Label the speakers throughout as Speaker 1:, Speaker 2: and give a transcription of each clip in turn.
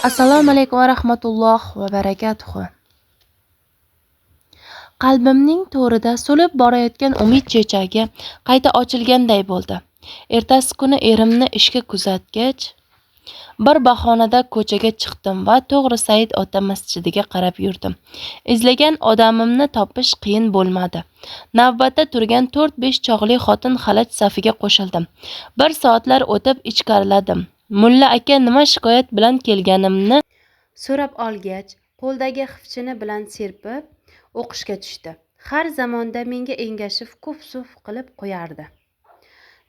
Speaker 1: Assalomu alaykum va rahmatulloh va barakatuh. Qalbimning to'rida so'lib borayotgan umid chechagi qayta ochilganday bo'ldi. Ertasi kuni erimni ishga kuzatgach, bir bahonada ko'chaga chiqdim va to'g'ri Said ota masjidiga qarab yurdim. Izlagan odamimni topish qiyin bo'lmadi. Navbatda turgan 4-5 chog'li xotin xalaj safiga qo'shildim. Bir soatlar o'tib ichkariladim. Mulla aka nima shikoyat bilan kelganimni
Speaker 2: so'rab olgach, qo'ldagi xifchini bilan serpib o'qishga tushdi. Har zamonda menga engashib kuf-suf qilib qo'yardi.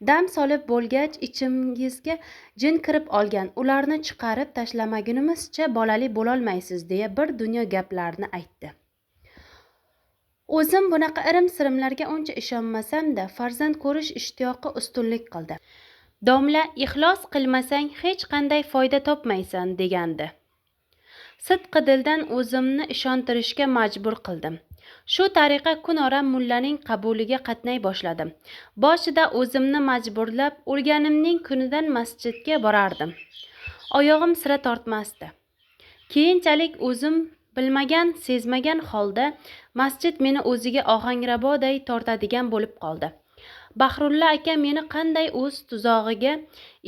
Speaker 2: Dam solib bo'lgach, ichimgizga jin kirib olgan, ularni chiqarib tashlamagunimizcha bolali bo'lolmaysiz deya bir dunyo gaplarni aytdi. O'zim bunaqa irim-sirimlarga uncha ishonmasam-da, farzand ko'rish ishtiyoqi ustunlik qildi. Domla, ixlos qilmasang hech qanday foyda topmaysan degandi. Sidqi dildan o'zimni ishontirishga majbur qildim. Shu tariqa kunora mullaning qabuliga qatnay boshladim. Boshida o'zimni majburlab, o'lganimning kunidan masjidga borardim. Oyog'im sira tortmasdi. Keyinchalik o'zim bilmagan, sezmagan holda masjid meni o'ziga ohangraboday tortadigan bo'lib qoldi. Bahrulla aka meni qanday o'z tuzog'iga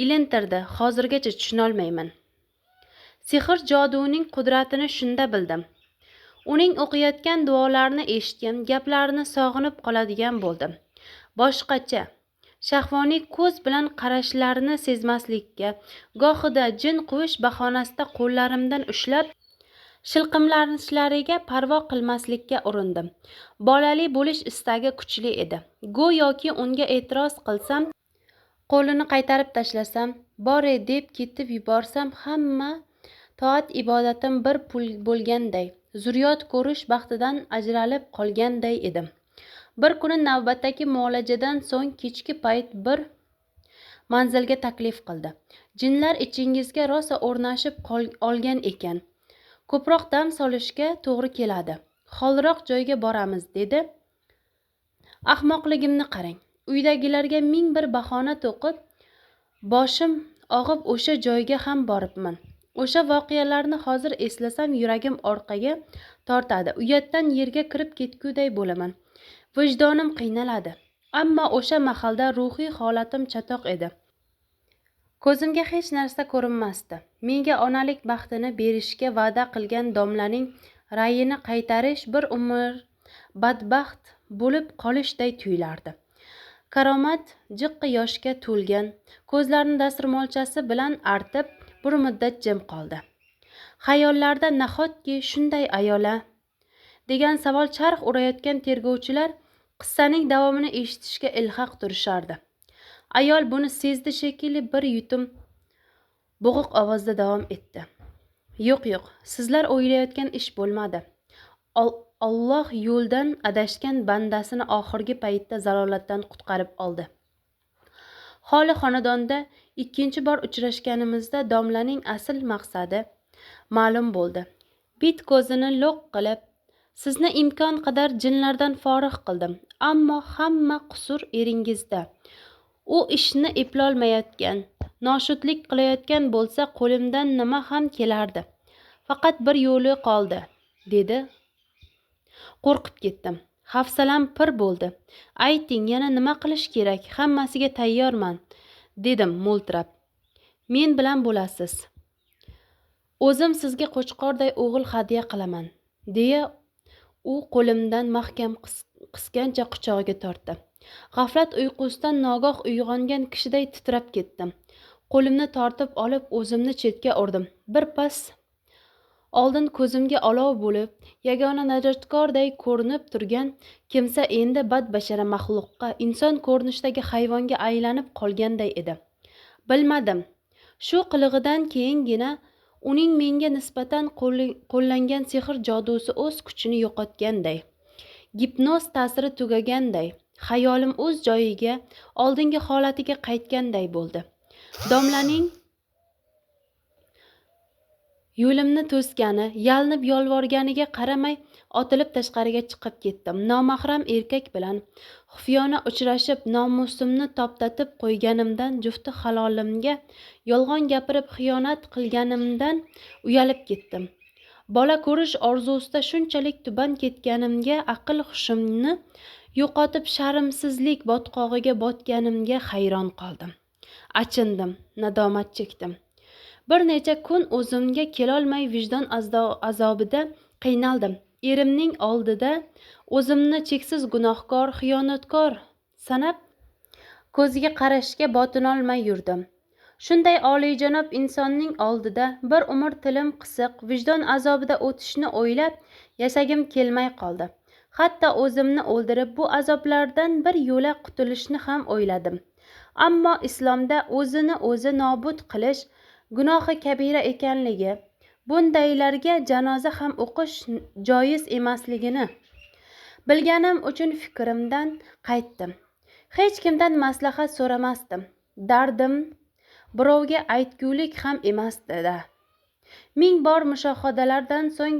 Speaker 2: ilintirdi, hozirgacha tushunolmayman. Sehr joduning qudratini shunda bildim. Uning o'qiyotgan duolarini eshitgan, gaplarini sog'inib qoladigan bo'ldim. Boshqacha shahvoniy ko'z bilan qarashlarini sezmaslikka, gohida jin quvish bahonasida qo'llarimdan ushlab shilqimlanishlariga parvo qilmaslikka urindim. Bolali bo'lish istagi kuchli edi. Go'yoki unga e'tiroz qilsam, qo'lini qaytarib tashlasam, bore deb ketib yuborsam, hamma toat ibodatim bir pul bo'lganday, zurriyot ko'rish baxtidan ajralib qolganday edim. Bir kuni navbatdagi muolajadan so'ng kechki payt bir manzilga taklif qildi. Jinlar ichingizga rosa o'rnashib olgan ekan. Ko'proq dam solishga to'g'ri keladi. Xolroq joyga boramiz, dedi. Ahmoqligimni qarang. Uydagilarga ming bir bahona to'qib, boshim og'ib o'sha joyga ham boribman. O'sha voqealarni hozir eslasam yuragim orqaga tortadi. Uyatdan yerga kirib ketguday bo'laman. Vijdonim qiynaladi. Ammo o'sha mahalda ruhiy holatim chatoq edi. Ko'zimga hech narsa ko'rinmasdi. Menga onalik baxtini berishga va'da qilgan domlaning ra'yini qaytarish bir umr badbaxt bo'lib qolishday tuyulardi. Karomat jiqqa yoshga to'lgan, ko'zlarini dastro'molchasi bilan artib bir muddat jim qoldi. Xayollarda nahotki shunday ayola degan savol charx urayotgan tergovchilar qissaning davomini eshitishga ilhaq turishardi. Ayol buni sezdi shekilli, bir yutum bo'g'iq ovozda davom etdi. Yo'q, yo'q, sizlar o'ylayotgan ish bo'lmadi. Alloh yo'ldan adashgan bandasini oxirgi paytda zalolatdan qutqarib oldi. Xoli xonadonda ikkinchi bor uchrashganimizda domlaning asl maqsadi ma'lum bo'ldi. Bit ko'zini lo'q qilib, sizni imkon qadar jinlardan forig' qildim, ammo hamma qusur eringizda. U ishni eplolmayotgan, noshudlik qilayotgan bo'lsa, qo'limdan nima ham kelardi? Faqat bir yo'li qoldi, dedi. Qo'rqib ketdim. Hafsalam pir bo'ldi. Ayting, yana nima qilish kerak? Hammasiga tayyorman, dedim mo'ltirab. Men bilan bo'lasiz. O'zim sizga qo'chqorday o'g'il hadya qilaman, deya u qo'limdan mahkam qisgancha quchog'iga tortdi. G'aflat uyqusidan nogoh uyg'ongan kishiday titrab ketdim. Qo'limni tortib olib o'zimni chetga urdim. Bir pas oldin ko'zimga olov bo'lib, yagona najotkorday ko'rinib turgan kimsa endi badbashara maxluqqa, inson ko'rinishidagi hayvonga aylanib qolganday edi. Bilmadim. Shu qilig'idan keyingina uning menga nisbatan qo'llangan sehr jodusi o'z kuchini yo'qotganday, gipnoz ta'siri tugaganday, xayolim o'z joyiga, oldingi holatiga qaytganday bo'ldi. Domlaning yo'limni to'sgani, yalinib yolvorganiga qaramay otilib tashqariga chiqib ketdim. Nomahram erkak bilan Xufiyona uchrashib nomusimni toptatib qo'yganimdan, jufti halolimga yolg'on gapirib xiyonat qilganimdan uyalib ketdim. Bola ko'rish orzusida shunchalik tuban ketganimga, aql hushimni yo'qotib sharmsizlik botqog'iga botganimga hayron qoldim. Achindim, nadomat chekdim. Bir necha kun o'zimga kelolmay vijdon azobida qiynaldim. Erimning oldida o'zimni cheksiz gunohkor, xiyonatkor sanab ko'ziga qarashga botinolmay yurdim. Shunday oliyjanob insonning oldida bir umr tilim qisiq, vijdon azobida o'tishni o'ylab yashagim kelmay qoldi. Hatto o'zimni o'ldirib bu azoblardan bir yo'la qutulishni ham o'yladim. Ammo islomda o'zini o'zi nobud qilish gunohi kabira ekanligi, bundaylarga janoza ham o'qish joiz emasligini bilganim uchun fikrimdan qaytdim. Hech kimdan maslahat so'ramasdim. Dardim birovga aytgulik ham emasdi-da. Ming bor mushohadalardan so'ng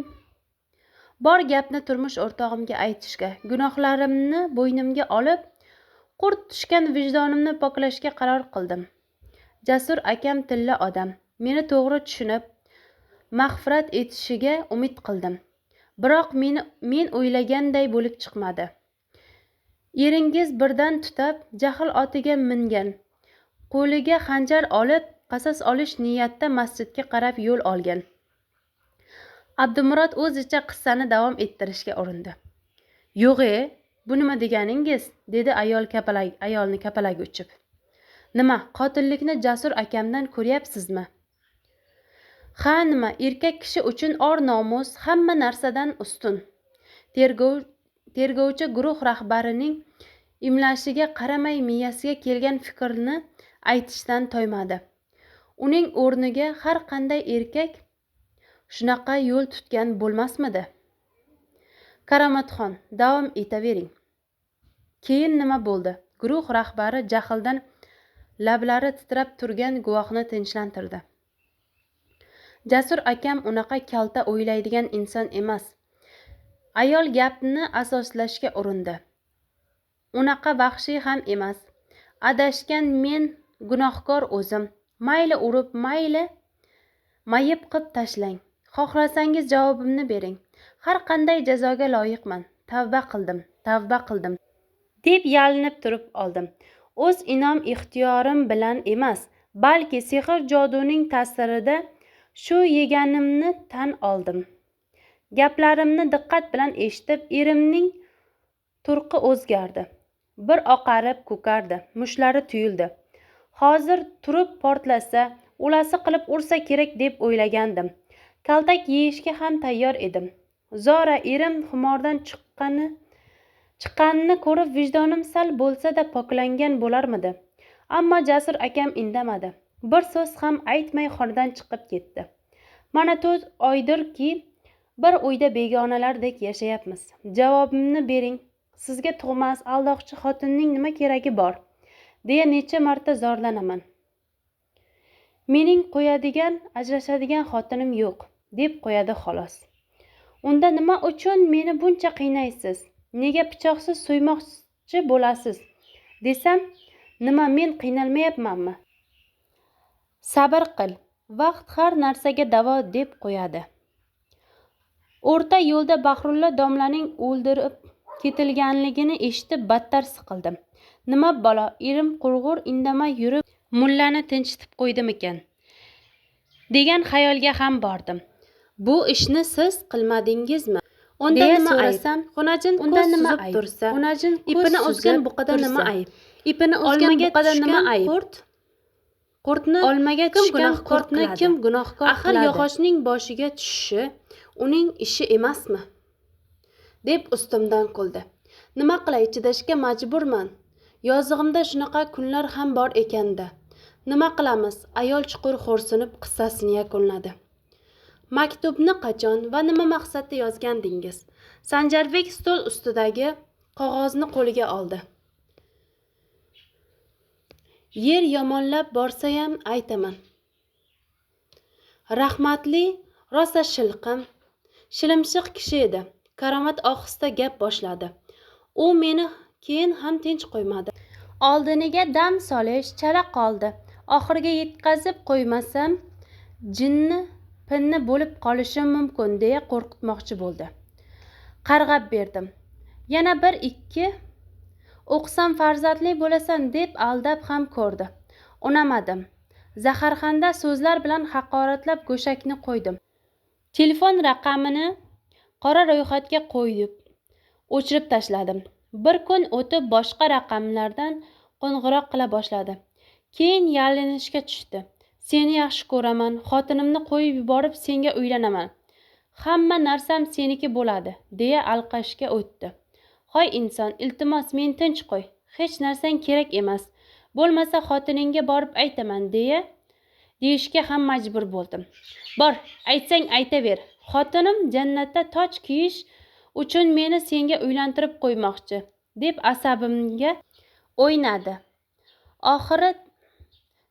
Speaker 2: bor gapni turmush o'rtog'imga aytishga, gunohlarimni bo'ynimga olib, qurt tushgan vijdonimni poklashga qaror qildim. Jasur akam tilla odam, meni to'g'ri tushunib, mag'firat etishiga umid qildim. Biroq men o'ylaganday bo'lib chiqmadi. Eringiz birdan tutab, jahl otiga mingan, qo'liga xanjar olib, qasos olish niyatida masjidga qarab yo'l olgan. Abdumurod o'zicha qissani davom ettirishga urindi. "Yo'g'e, bu nima deganingiz?" dedi ayol ayolni kapalagi uchib. "Nima, qotillikni Jasur akamdan ko'ryapsizmi?" "Ha, nima, erkak kishi uchun or-nomus hamma narsadan ustun." Tergovchi guruh rahbarining imlashiga qaramay miyasiga kelgan fikrni aytishdan toymadi. Uning o'rniga har qanday erkak shunaqa yo'l tutgan bo'lmasmidi? Karomatxon, davom etavering. Keyin nima bo'ldi? Guruh rahbari jahldan lablari titrab turgan guvohni tinchlantirdi. Jasur akam unaqa kalta o'ylaydigan inson emas. Ayol gapni asoslashga urindi. Unaqa vahshiy ham emas. Adashgan men, gunohkor o'zim. Mayli urib, mayli mayib qilib tashlang. Xohlasangiz javobimni bering. Har qanday jazoga loyiqman. Tavba qildim, tavba qildim, deb yalinib turib oldim. O'z inom ixtiyorim bilan emas, balki sehr joduning ta'sirida shu yeganimni tan oldim. Gaplarimni diqqat bilan eshitib, erimning turqi o'zgardi. Bir oqarib ko'kardi, mushlari tuyuldi. Hozir turib portlasa, o'lasi qilib ursa kerak deb o'ylagandim. Kaltak yeyishga ham tayyor edim. Zora erim xumordan chiqqanini ko'rib vijdonim sal bo'lsa-da poklangan bo'larmidi? Ammo Jasur akam indamadi. Bir so'z ham aytmay xonadan chiqib ketdi. Mana 4 oydirki bir uyda begonalardek yashayapmiz. Javobimni bering. Sizga tug'mas aldoqchi xotinning nima keragi bor? Deya necha marta zorlanaman. Mening qo'yadigan, ajrashadigan xotinim yo'q, deb qo'yadi xolos. Unda nima uchun meni buncha qiynaysiz? Nega pichoqsiz so'ymoqchi bo'lasiz? Desam, nima men qiynalmayapmanmi? Sabr qil, vaqt har narsaga davo, deb qo'yadi. O'rta yo'lda Bahrulla domlaning o'ldirib ketilganligini eshitib battar siqildim. Nima balo, erim qurg'ur indamay yurib mullani tinchitib qo'ydimikan degan xayolga ham bordim. Bu ishni siz qilmadingizmi? Unda nima so'rasam, xonajin unda nima ayb tursa, xonajin ipini uzgan buqada nima ayb? Ipini uzgan buqada nima ayb? Qurtni olmaga tushgan qurtni kim gunohkor qiladi? Axir yog'ochning boshiga tushishi uning ishi emasmi? Deb ustimdan kuldi. Nima qilay, chidashga majburman. Yozig'imda shunaqa kunlar ham bor ekanda. Nima qilamiz? Ayol chuqur xo'rsinib qissasini yakunladi. Maktubni qachon va nima maqsadda yozgandingiz? Sanjarbek stol ustidagi qog'ozni qo'liga oldi. Yer yomonlab borsayam aytaman. Rahmatli rosa shilqim, shilimshiq kishi edi. Karomat ohista gap boshladi. U meni Keyin ham tinch qo'ymadi. Oldiniga dam solish chala qoldi. Oxiriga yetkazib qo'ymasam jinni pinni bo'lib qolishim mumkin deya qo'rqitmoqchi bo'ldi. Qarg'ab berdim. Yana bir ikki o'qisam farzandli bo'lasan deb aldab ham ko'rdi. Unamadim. Zaharxanda so'zlar bilan haqoratlab go'shakni qo'ydim. Telefon raqamini qora ro'yxatga qo'yib o'chirib tashladim. Bir kun o'tib boshqa raqamlardan qo'ng'iroq qila boshladi. Keyin yalinishga tushdi. Seni yaxshi ko'raman, xotinimni qo'yib yuborib senga uylanaman. Hamma narsam seniki bo'ladi, deya alqashga o'tdi. Hoy inson, iltimos meni tinch qo'y. Hech narsang kerak emas. Bo'lmasa xotiningga borib aytaman deya deyishga ham majbur bo'ldim. Bor, aytsang aytaver. Xotinim jannatda toj kiyish uchun meni senga uylantirib qo'ymoqchi, deb asabimga o'ynadi. Oxiri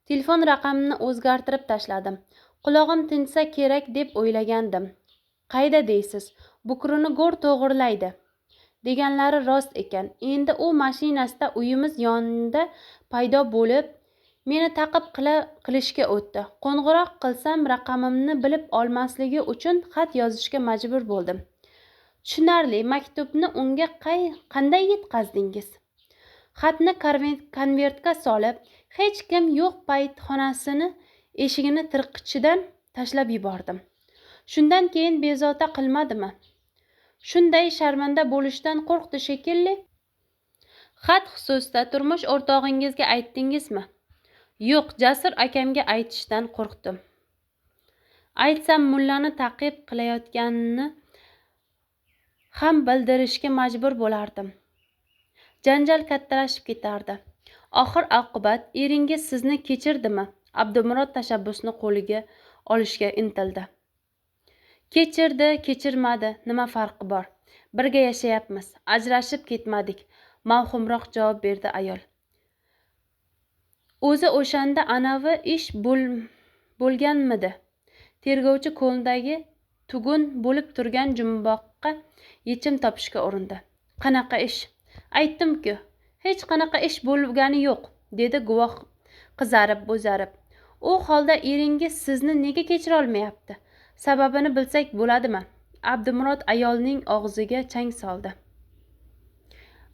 Speaker 2: telefon raqamini o'zgartirib tashladim. Qulog'im tinsa kerak deb o'ylagandim. Qayda deysiz? Bukrini go'r to'g'rilaydi deganlari rost ekan. Endi u mashinasida uyimiz yonida paydo bo'lib, meni taqib qilishga o'tdi. Qo'ng'iroq qilsam raqamimni bilib olmasligi uchun xat yozishga majbur bo'ldim. Tushunarli, maktubni unga qanday yetkazdingiz? Xatni konvertga solib, hech kim yo'q payt xonasini eshigini tirqichidan tashlab yubordim. Shundan keyin bezovta qilmadimi? Shunday sharmanda bo'lishdan qo'rqdi shekilli. Xat xususida turmush o'rtog'ingizga aytdingizmi? Yo'q, Jasur akamga aytishdan qo'rqdim. Aytsam mullani ta'qib qilayotganini ham bildirishga majbur bo'lardim. Janjal kattalashib ketardi. Oxir oqibat eringiz sizni kechirdimi? Abdumurod tashabbusni qo'liga olishga intildi. Kechirdi, kechirmadi, nima farqi bor? Birga yashayapmiz, ajrashib ketmadik, mavhumroq javob berdi ayol. O'zi o'shanda anavi ish bo'lganmidi? Tergovchi qo'lidagi tugun bo'lib turgan jumboqqa yechim topishga urindi. Qanaqa ish? Aytdim-ku, hech qanaqa ish bo'lgani yo'q, dedi guvoh qizarib bo'zarib. U holda eringiz sizni nega kechira olmayapti? Sababini bilsak bo'ladimi? Abdumurod ayolning og'ziga chang soldi.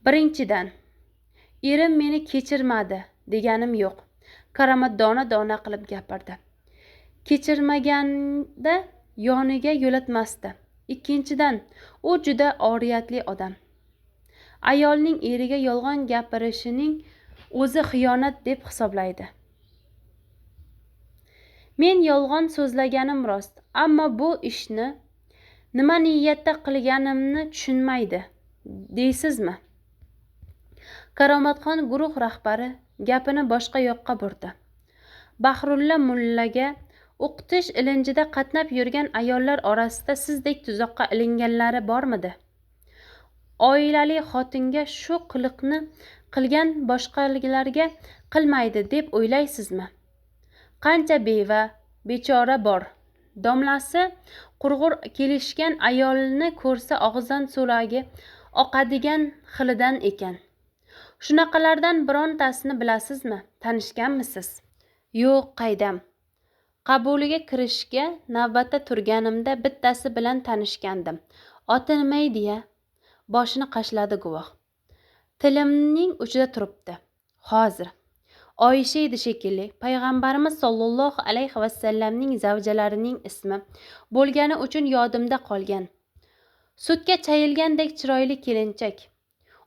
Speaker 2: Birinchidan, erim meni kechirmadi deganim yo'q. Karomat dona-dona qilib gapirdi. Kechirmaganda yoniga yo'latmasdi. Ikkinchidan, u juda oriyatli odam. Ayolning eriga yolg'on gapirishining o'zi xiyonat deb hisoblaydi. Men yolg'on so'zlaganim rost, ammo bu ishni nima niyatda qilganimni tushunmaydi, deysizmi? Karomatxon guruh rahbari gapini boshqa yoqqa burdi. Bahrulla mullaga o'qitish ilinjida qatnab yurgan ayollar orasida sizdek tuzoqqa ilinganlari bormidi? Oilali xotinga shu qiliqni qilgan boshqalarga qilmaydi deb o'ylaysizmi? Qancha beva, bechora bor. Domlasi qurg'ur kelishgan ayolni ko'rsa og'zidan so'lagi oqadigan xilidan ekan. Shunaqalardan birontasini bilasizmi? Tanishganmisiz? Yo'q, qaydam. Qabuliga kirishga navbatda turganimda bittasi bilan tanishgandim. Oti nima edi-ya? Boshini qashladi guvoh. Tilimning uchida turibdi. Hozir. Oyisha edi shekilli. Payg'ambarimiz sollallohu alayhi vasallamning zavjalarining ismi bo'lgani uchun yodimda qolgan. Sutga chayilgandek chiroyli kelinchak.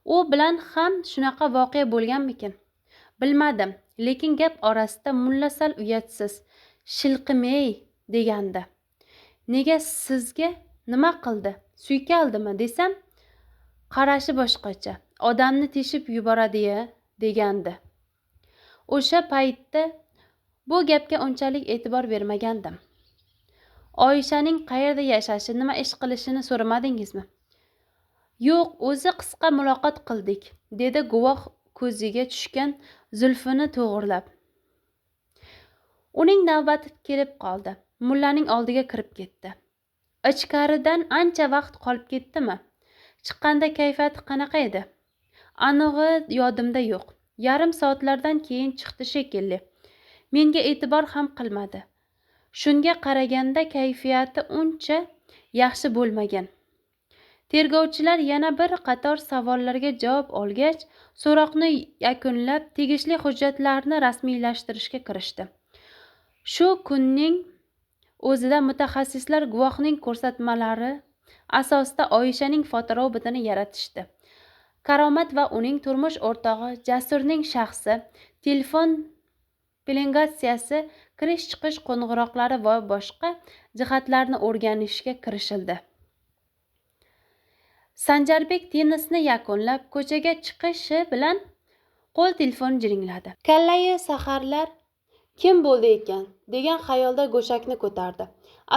Speaker 2: U bilan ham shunaqa voqea bo'lganmikin? Bilmadim, lekin gap orasida mulla sal uyatsiz, shilqimey degandi. Nega sizga nima qildi? Suykaldimi desam, qarashi boshqacha, odamni teshib yuboradi-ya degandi. O'sha paytda bu gapga unchalik e'tibor bermagandim. Oyishaning qayerda yashashi, nima ish qilishini so'ramadingizmi? Yo'q, o'zi qisqa muloqot qildik, dedi guvoh ko'ziga tushgan zulfini to'g'irlab. Uning navbati kelib qoldi. Mullaning oldiga kirib ketdi. Ichkaridan ancha vaqt qolib ketdimi? Chiqqanda kayfiyati qanaqa edi? Anig'i yodimda yo'q. Yarim soatlardan keyin chiqdi shekilli. Menga e'tibor ham qilmadi. Shunga qaraganda kayfiyati uncha yaxshi bo'lmagan. Tergovchilar yana bir qator savollarga javob olgach, so'roqni yakunlab, tegishli hujjatlarni rasmiylashtirishga kirishdi. Shu kunning o'zida mutaxassislar guvohning ko'rsatmalari asosida Oyishaning fotorobotini yaratishdi. Karomat va uning turmush o'rtog'i Jasurning shaxsi, telefon pelengatsiyasi, kirish-chiqish qo'ng'iroqlari va boshqa jihatlarni o'rganishga kirishildi. Sanjarbek tennisni yakunlab ko'chaga chiqishi bilan qo'l telefoni jiringladi. Kallayi saharlar kim bo'ldi ekan degan xayolda go'shakni ko'tardi.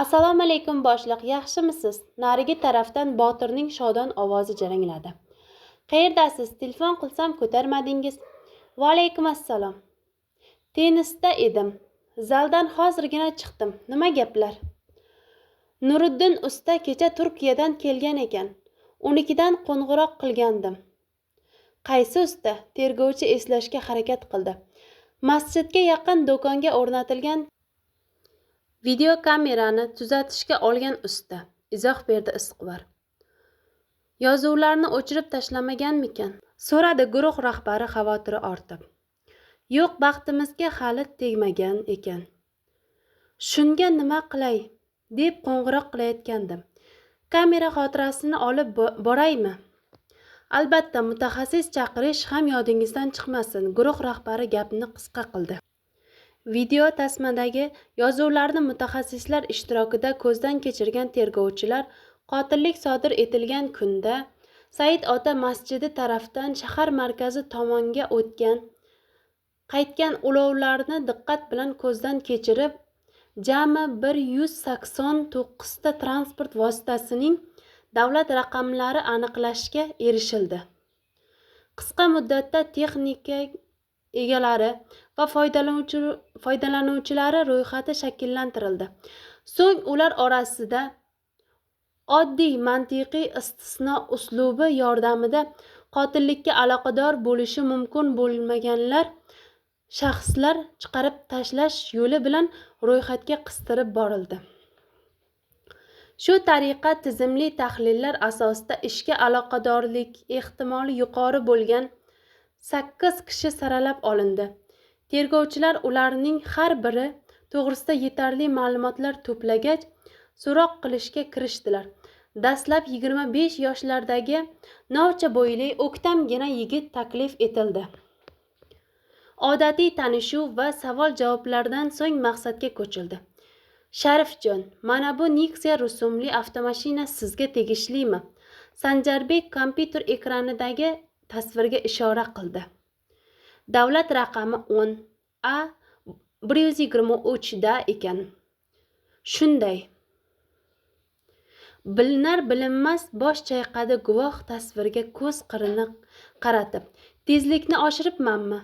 Speaker 2: Assalomu alaykum boshliq, yaxshimisiz? Narigi tarafdan Botirning shodon ovozi jarangladi. Qayerdasiz? Telefon qilsam ko'tarmadingiz. Va alaykum assalom. Tennisda edim. Zaldan hozirgina chiqdim. Nima gaplar? Nuriddin usta kecha Turkiyadan kelgan ekan. 12dan qo'ng'iroq qilgandim. Qaysi usta? Tergovchi eslashga harakat qildi. Masjidga yaqin do'konga o'rnatilgan videokamerani tuzatishga olgan usta, izoh berdi Istiqbor. Yozuvlarni o'chirib tashlamaganmikan? So'radi guruh rahbari xavotiri ortib. Yo'q, baxtimizga hali tegmagan ekan. Shunga nima qilay deb qo'ng'iroq qilayotgandim. Kamera xotirasini olib boraymi? Albatta, mutaxassis chaqirish ham yodingizdan chiqmasin. Guruh rahbari gapni qisqa qildi. Video tasmadagi yozuvlarni mutaxassislar ishtirokida ko'zdan kechirgan tergovchilar qotillik sodir etilgan kunda Said ota masjidi tarafdan shahar markazi tomonga o'tgan qaytgan ulovlarni diqqat bilan ko'zdan kechirib, jami 189 ta transport vositasining davlat raqamlari aniqlashga erishildi. Qisqa muddatda texnika egalari va foydalanuvchilari ro'yxati shakllantirildi. So'ng ular orasida oddiy mantiqiy istisno uslubi yordamida qotillikka aloqador bo'lishi mumkin bo'lmaganlar shaxslar chiqarib tashlash yo'li bilan ro'yxatga qistirib borildi. Shu tariqa tizimli tahlillar asosida ishga aloqadorlik ehtimoli yuqori bo'lgan 8 kishi saralab olindi. Tergovchilar ularning har biri to'g'risida yetarli ma'lumotlar to'plagach, so'roq qilishga kirishdilar. Dastlab 25 yoshlardagi novcha bo'yli o'ktamgina yigit taklif etildi. Odatiy tanishuv va savol-javoblardan so'ng maqsadga ko'childi. Sharifjon, mana bu Nexia rusumli avtomashina sizga tegishlimi? Sanjarbek kompyuter ekranidagi tasvirga ishora qildi. Davlat raqami 10 A 123 da ekan. Shunday. Bilinar bilinmas bosh chayqadi guvoh tasvirga ko'z qirini qaratib. Tezlikni oshiribmanmi?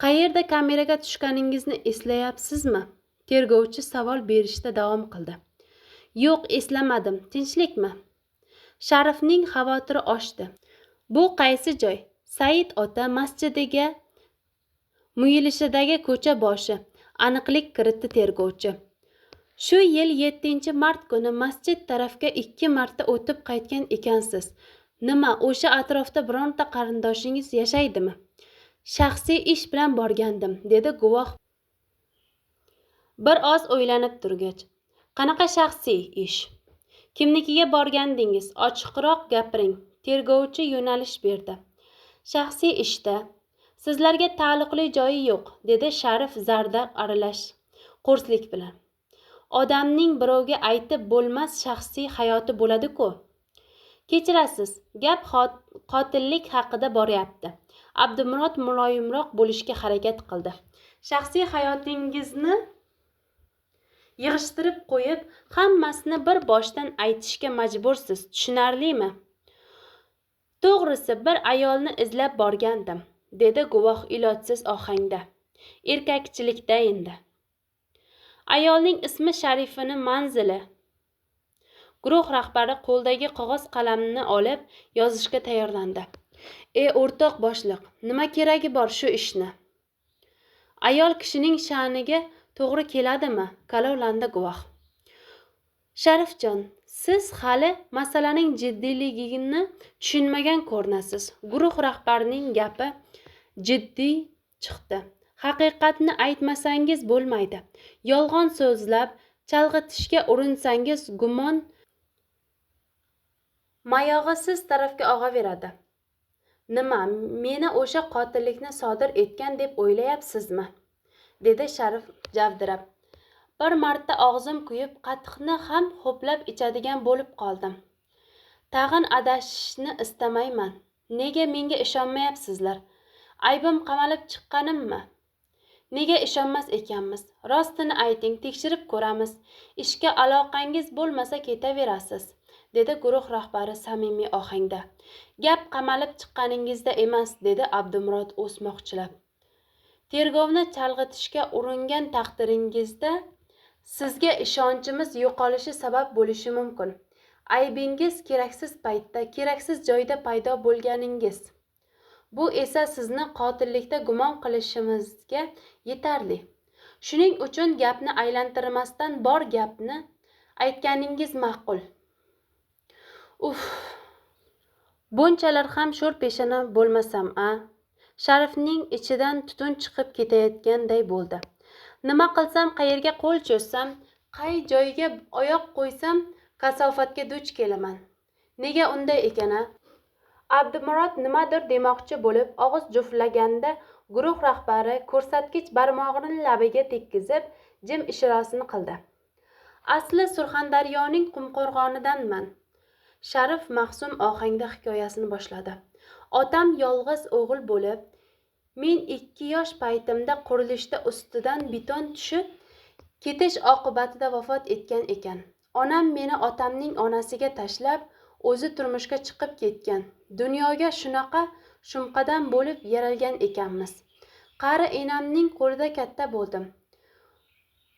Speaker 2: Qayerda kameraga tushganingizni eslayapsizmi? Tergovchi savol berishda davom qildi. Yo'q, eslamadim. Tinchlikmi? Sharifning xavotiri oshdi. Bu qaysi joy? Said ota masjidiga muyulishidagi ko'cha boshi, aniqlik kiritdi tergovchi. Shu yil 7-mart kuni masjid tarafga 2 marta o'tib qaytgan ekansiz. Nima, o'sha atrofda bironta qarindoshingiz yashaydimi? Shaxsiy ish bilan borgandim, dedi guvoh. Bir oz o'ylanib turgach. Qanaqa shaxsiy ish? Kimnikiga borgandingiz? Ochiqroq gapiring. Tergovchi yo'nalish berdi. Shaxsiy ishda sizlarga taalluqli joyi yo'q, dedi Sharif zarda aralash qo'rslik bilan. Odamning birovga aytib bo'lmas shaxsiy hayoti bo'ladi-ku. Kechirasiz, gap qotillik haqida boryapti. Abdumurod muloyimroq bo'lishga harakat qildi. Shaxsiy hayotingizni yig'ishtirib qo'yib, hammasini bir boshdan aytishga majbursiz, tushunarlimi? To'g'risi, bir ayolni izlab borgandim, dedi guvoh ilojsiz ohangda. Erkakchilikda endi. Ayolning ismi Sharifini manzili. Guruh rahbari qo'ldagi qog'oz qalamni olib yozishga tayyorlandi. O'rtoq boshliq, nima keragi bor shu ishni? Ayol kishining sha'niga to'g'ri keladimi? Kalovlandi guvoh. Sharifjon, siz hali masalaning jiddiyligini tushunmagan ko'rinasiz. Guruh rahbarining gapi jiddiy chiqdi. Haqiqatni aytmasangiz bo'lmaydi. Yolg'on so'zlab chalg'itishga urinsangiz gumon mayog'i siz tarafga og'averadi. Nima, meni o'sha qotillikni sodir etgan deb o'ylayapsizmi? Dedi Sharif javdirab. Bir marta og'zim kuyib, qatiqni ham ho'plab ichadigan bo'lib qoldim. Tag'in adashishni istamayman. Nega menga ishonmayapsizlar? Aybim qamalib chiqqanimmi? Nega ishonmas ekanmiz? Rostini ayting, tekshirib ko'ramiz. Ishga aloqangiz bo'lmasa ketaverasiz, dedi guruh rahbari samimiy ohangda. Gap qamalib chiqqaningizda emas, dedi Abdumurod o'smoqchilab. Tergovni chalg'itishga uringan taqdiringizda sizga ishonchimiz yo'qolishi sabab bo'lishi mumkin. Aybingiz keraksiz paytda, keraksiz joyda paydo bo'lganingiz. Bu esa sizni qotillikda gumon qilishimizga yetarli. Shuning uchun gapni aylantirmasdan bor gapni aytganingiz ma'qul. Uf! Bunchalar ham sho'r peshona bo'lmasam, a? Sharifning ichidan tutun chiqib ketayotganday bo'ldi. Nima qilsam, qayerga qo'l cho'zsam, qay joyga oyoq qo'ysam kasofatga duch kelaman. Nega unday ekan, a? Abdumurod nimadir demoqchi bo'lib og'iz juflaganda guruh rahbari ko'rsatkich barmog'ini labiga tekkizib jim ishorasini qildi. Asli Surxondaryoning Qumqo'rg'onidanman. Sharif mahzun ohangda hikoyasini boshladi. Otam yolg'iz o'g'il bo'lib, men 2 yosh paytimda qurilishda ustidan beton tushib ketish oqibatida vafot etgan ekan. Onam meni otamning onasiga tashlab, o'zi turmushga chiqib ketgan. Dunyoga shunaqa shumqadam bo'lib yaralgan ekanmiz. Qari enamning qo'lida katta bo'ldim.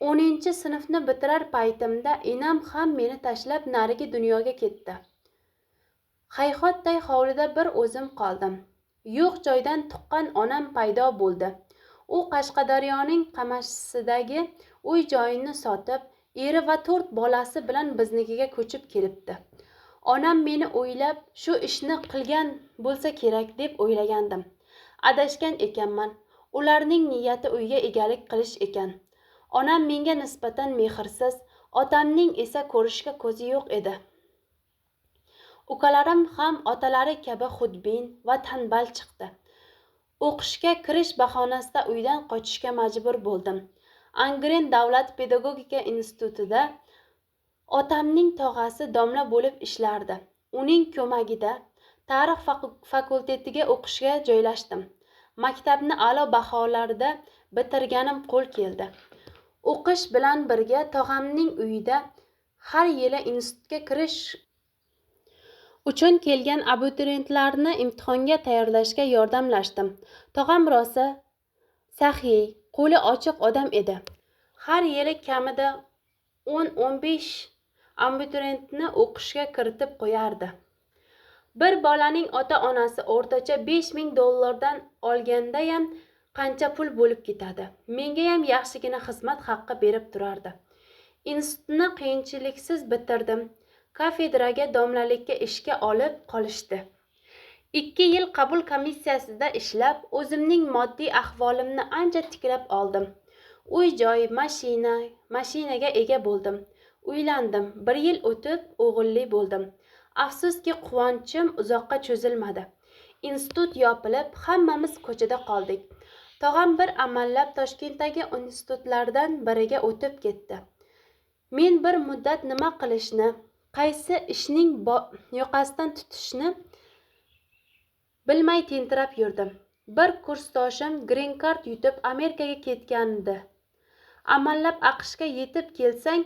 Speaker 2: 10-sinfni bitirar paytimda enam ham meni tashlab narigi dunyoga ketdi. Hayhotday hovlida bir o'zim qoldim. Yo'q joydan tuqqan onam paydo bo'ldi. U Qashqadaryoning Qamashisidagi uy joyini sotib, eri va 4 bolasi bilan biznikiga ko'chib kelibdi. Onam meni o'ylab shu ishni qilgan bo'lsa kerak deb o'ylagandim. Adashgan ekanman. Ularning niyati uyga egalik qilish ekan. Onam menga nisbatan mehrsiz, otamning esa ko'rishga ko'zi yo'q edi. Ukalarim ham otalari kabi xudbin va tanbal chiqdi. O'qishga kirish bahonasida uydan qochishga majbur bo'ldim. Angren davlat pedagogika institutida otamning tog'asi domla bo'lib ishlardi. Uning ko'magida tarix fakultetiga o'qishga joylashdim. Maktabni a'lo baholarda bitirganim qo'l keldi. O'qish bilan birga tog'amning uyida har yili institutga kirish uchun kelgan abituriyentlarni imtihonga tayyorlashga yordamlashdim. Tog'am rosa saxiy, qo'li ochiq odam edi. Har yili kamida 10-15 abituriyentni o'qishga kiritib qo'yardi. Bir bolaning ota-onasi o'rtacha $5000 olgandayam qancha pul bo'lib ketadi. Menga ham yaxshigina xizmat haqqi berib turardi. Institutni qiyinchiliksiz bitirdim. Kafedraga domlalikka ishga olib qolishdi. 2 yil qabul komissiyasida ishlab, o'zimning moddiy ahvolimni ancha tiklab oldim. Uy-joy, mashinaga ega bo'ldim. Uylandim. 1 yil o'tib o'g'illi bo'ldim. Afsuski, quvonchim uzoqqa cho'zilmadi. Institut yopilib, hammamiz ko'chada qoldik. Tog'am bir amallab Toshkentdagi institutlardan biriga o'tib ketdi. Men bir muddat nima qilishni, qaysi ishning yoqasidan tutishni bilmay tentirab yurdim. Bir kursdoshim green card yutib Amerikaga ketgandi. Amallab AQShga yetib kelsang,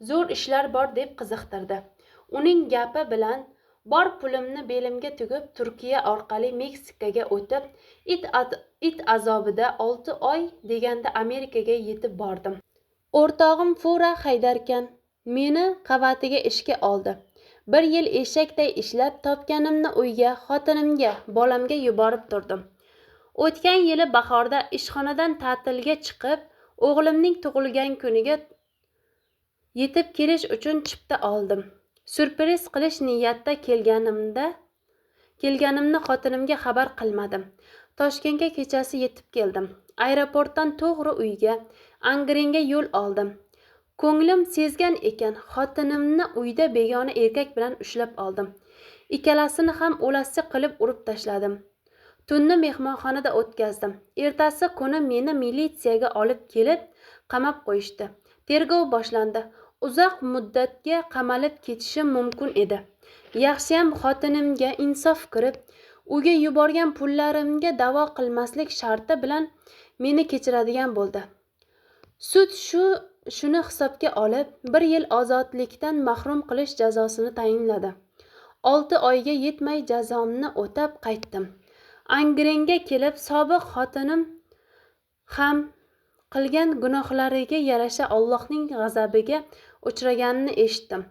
Speaker 2: zo'r ishlar bor deb qiziqtirdi. Uning gapi bilan bor pulimni belimga tugib, Turkiya orqali Meksikaga o'tib, it azobida 6 oy deganda Amerikaga yetib bordim. O'rtog'im fura haydarkan meni qavatiga ishga oldi. Bir yil eshakday ishlab topganimni uyga, xotinimga, bolamga yuborib turdim. O'tgan yili bahorda ishxonadan ta'tilga chiqib, o'g'limning tug'ilgan kuniga yetib kelish uchun chipta oldim. Syurpriz qilish niyatida kelganimni xotinimga xabar qilmadim. Toshkentga kechasi yetib keldim. Aeroportdan to'g'ri uyga, Angrenga yo'l oldim. Ko'nglim sezgan ekan, xotinimni uyda begona erkak bilan ushlab oldim. Ikkalasini ham o'lasi qilib urib tashladim. Tunni mehmonxonada o'tkazdim. Ertasi kuni meni militsiyaga olib kelib qamab qo'yishdi. Tergov boshlandi. Uzoq muddatga qamalib ketishim mumkin edi. Yaxshiyam xotinimga insof kirib, uyga yuborgan pullarimga da'vo qilmaslik sharti bilan meni kechiradigan bo'ldi. Sud shuni hisobga olib, 1 yil ozodlikdan mahrum qilish jazosini tayinladi. 6 oyga yetmay jazomni o'tab qaytdim. Angrenga kelib sobiq xotinim ham qilgan gunohlariga yarasha Allohning g'azabiga uchraganini eshitdim.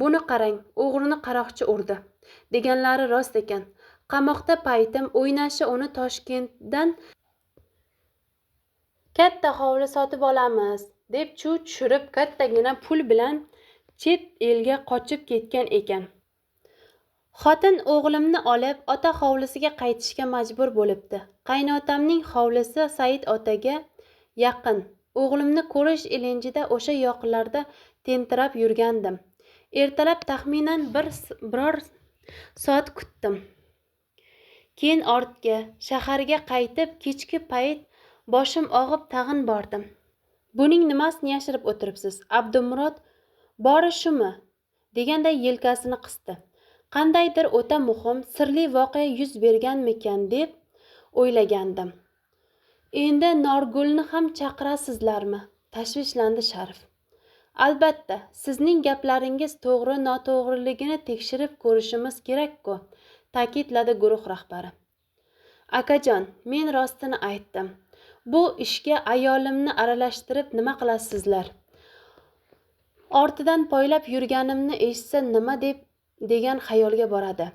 Speaker 2: Buni qarang, o'g'rini qaroqchi urdi deganlari rost ekan. Qamoqda paytim o'ynashi uni Toshkentdan katta hovli sotib olamiz deb chuv tushirib kattagina pul bilan chet elga qochib ketgan ekan. Xotin o'g'limni olib ota hovlisiga qaytishga majbur bo'libdi. Qaynotamning hovlisi Said otaga yaqin. O'g'limni ko'rish ilinjida o'sha yoqlarda tentirab yurgandim. Ertalab taxminan biror soat kutdim. Keyin ortga, shaharga qaytib, kechki payt boshim og'ib tag'in bordim. Buning nimasini yashirib o'tiribsiz? Abdumurod bori shumi deganday yelkasini qisdi. Qandaydir o'ta muhim, sirli voqea yuz berganmikan deb o'ylagandim. Endi Norgulni ham chaqirasizlarmi? Tashvishlandi Sharif. Albatta, sizning gaplaringiz to'g'ri noto'g'riligini tekshirib ko'rishimiz kerak-ku, ta'kidladi guruh rahbari. Akajon, men rostini aytdim. Bu ishga ayolimni aralashtirib nima qilasizlar? Ortidan poylab yurganimni eshitsa nima deb degan xayolga boradi.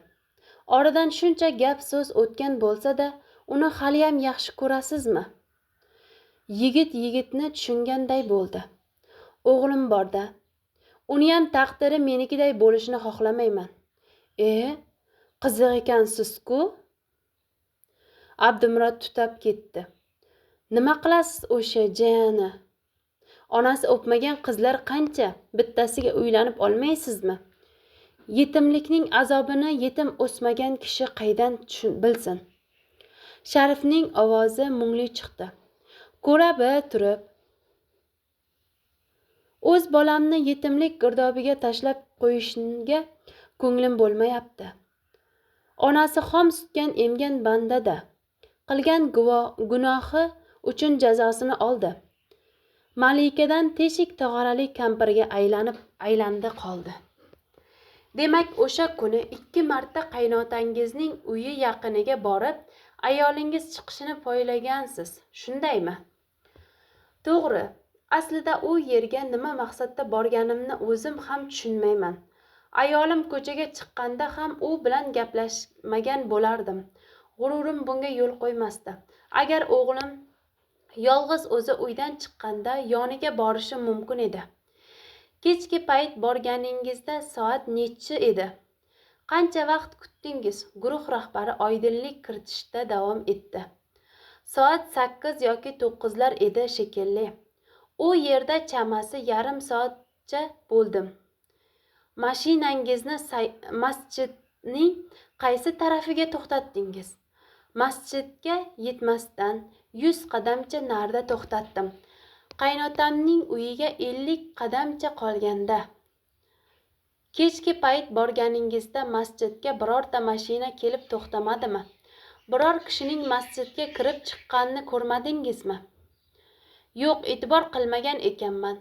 Speaker 2: Oradan shuncha gap so'z o'tgan bo'lsa-da, uni haliyam yaxshi ko'rasizmi? Yigit yigitni tushunganday bo'ldi. O'g'lim borda. Uniyam taqdiri menikiday bo'lishini xohlamayman. Qiziq ekansiz-ku. Abdumurod tutab ketdi. Nima qilasiz o'sha jani? Onasi o'pmagan qizlar qancha, bittasiga uylanib olmaysizmi? Yetimlikning azobini yetim o'smagan kishi qaydan bilsin? Sharifning ovozi mungli chiqdi. Ko'ra bir turib, o'z bolamni yetimlik girdobiga tashlab qo'yishga ko'nglim bo'lmayapti. Onasi xom sutgan emgan bandada qilgan gunohi uchun jazosini oldi. Malikadan teshik tog'orali kampirga aylandi qoldi. Demak, o'sha kuni 2 marta qaynotangizning uyi yaqiniga borib, ayolingiz chiqishini poylagansiz, shundaymi? To'g'ri. Aslida u yerga nima maqsadda borganimni o'zim ham tushunmayman. Ayolim ko'chaga chiqqanda ham u bilan gaplashmagan bo'lardim. G'ururim bunga yo'l qo'ymasdi. Agar o'g'lim yolg'iz o'zi uydan chiqqanda yoniga borishim mumkin edi. Kechki payt borganingizda soat nechi edi? Qancha vaqt kutdingiz? Guruh rahbari oydinlik kiritishda davom etdi. Soat 8 yoki 9lar edi shekilli. U yerda chamasi yarim soatcha bo'ldim. Mashinangizni masjidning qaysi tarafiga to'xtatdingiz? Masjidga yetmasdan 100 qadamcha narida to'xtatdim. Qaynotamning uyiga 50 qadamcha qolganda. Kechki payt borganingizda masjidga birorta mashina kelib to'xtamadimi? Biror kishining masjidga kirib chiqqanini ko'rmadingizmi? Yo'q, e'tibor qilmagan ekanman.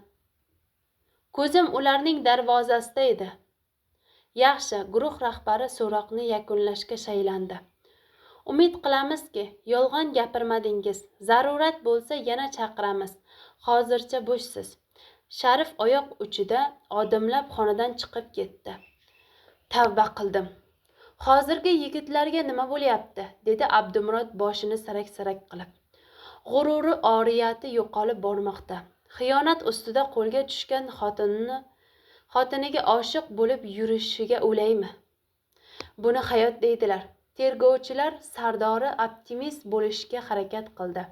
Speaker 2: Ko'zim ularning darvozasida edi. Yaxshi, guruh rahbari so'roqni yakunlashga shaylandi. Umid qilamizki, yolg'on gapirmadingiz. Zarurat bo'lsa yana chaqiramiz. Hozircha bo'shsiz. Sharif oyoq uchida odimlab xonadan chiqib ketdi. Tavba qildim. Hozirgi yigitlarga nima bo'lyapti? Dedi Abdumurod boshini sarak-sarak qilib. G'ururi, oriyati yo'qolib bormoqda. Xiyonat ustida qo'lga tushgan xotiniga oshiq bo'lib yurishiga o'laymi? Buni hayot deydilar. Tergovchilar sardori optimist bo'lishga harakat qildi.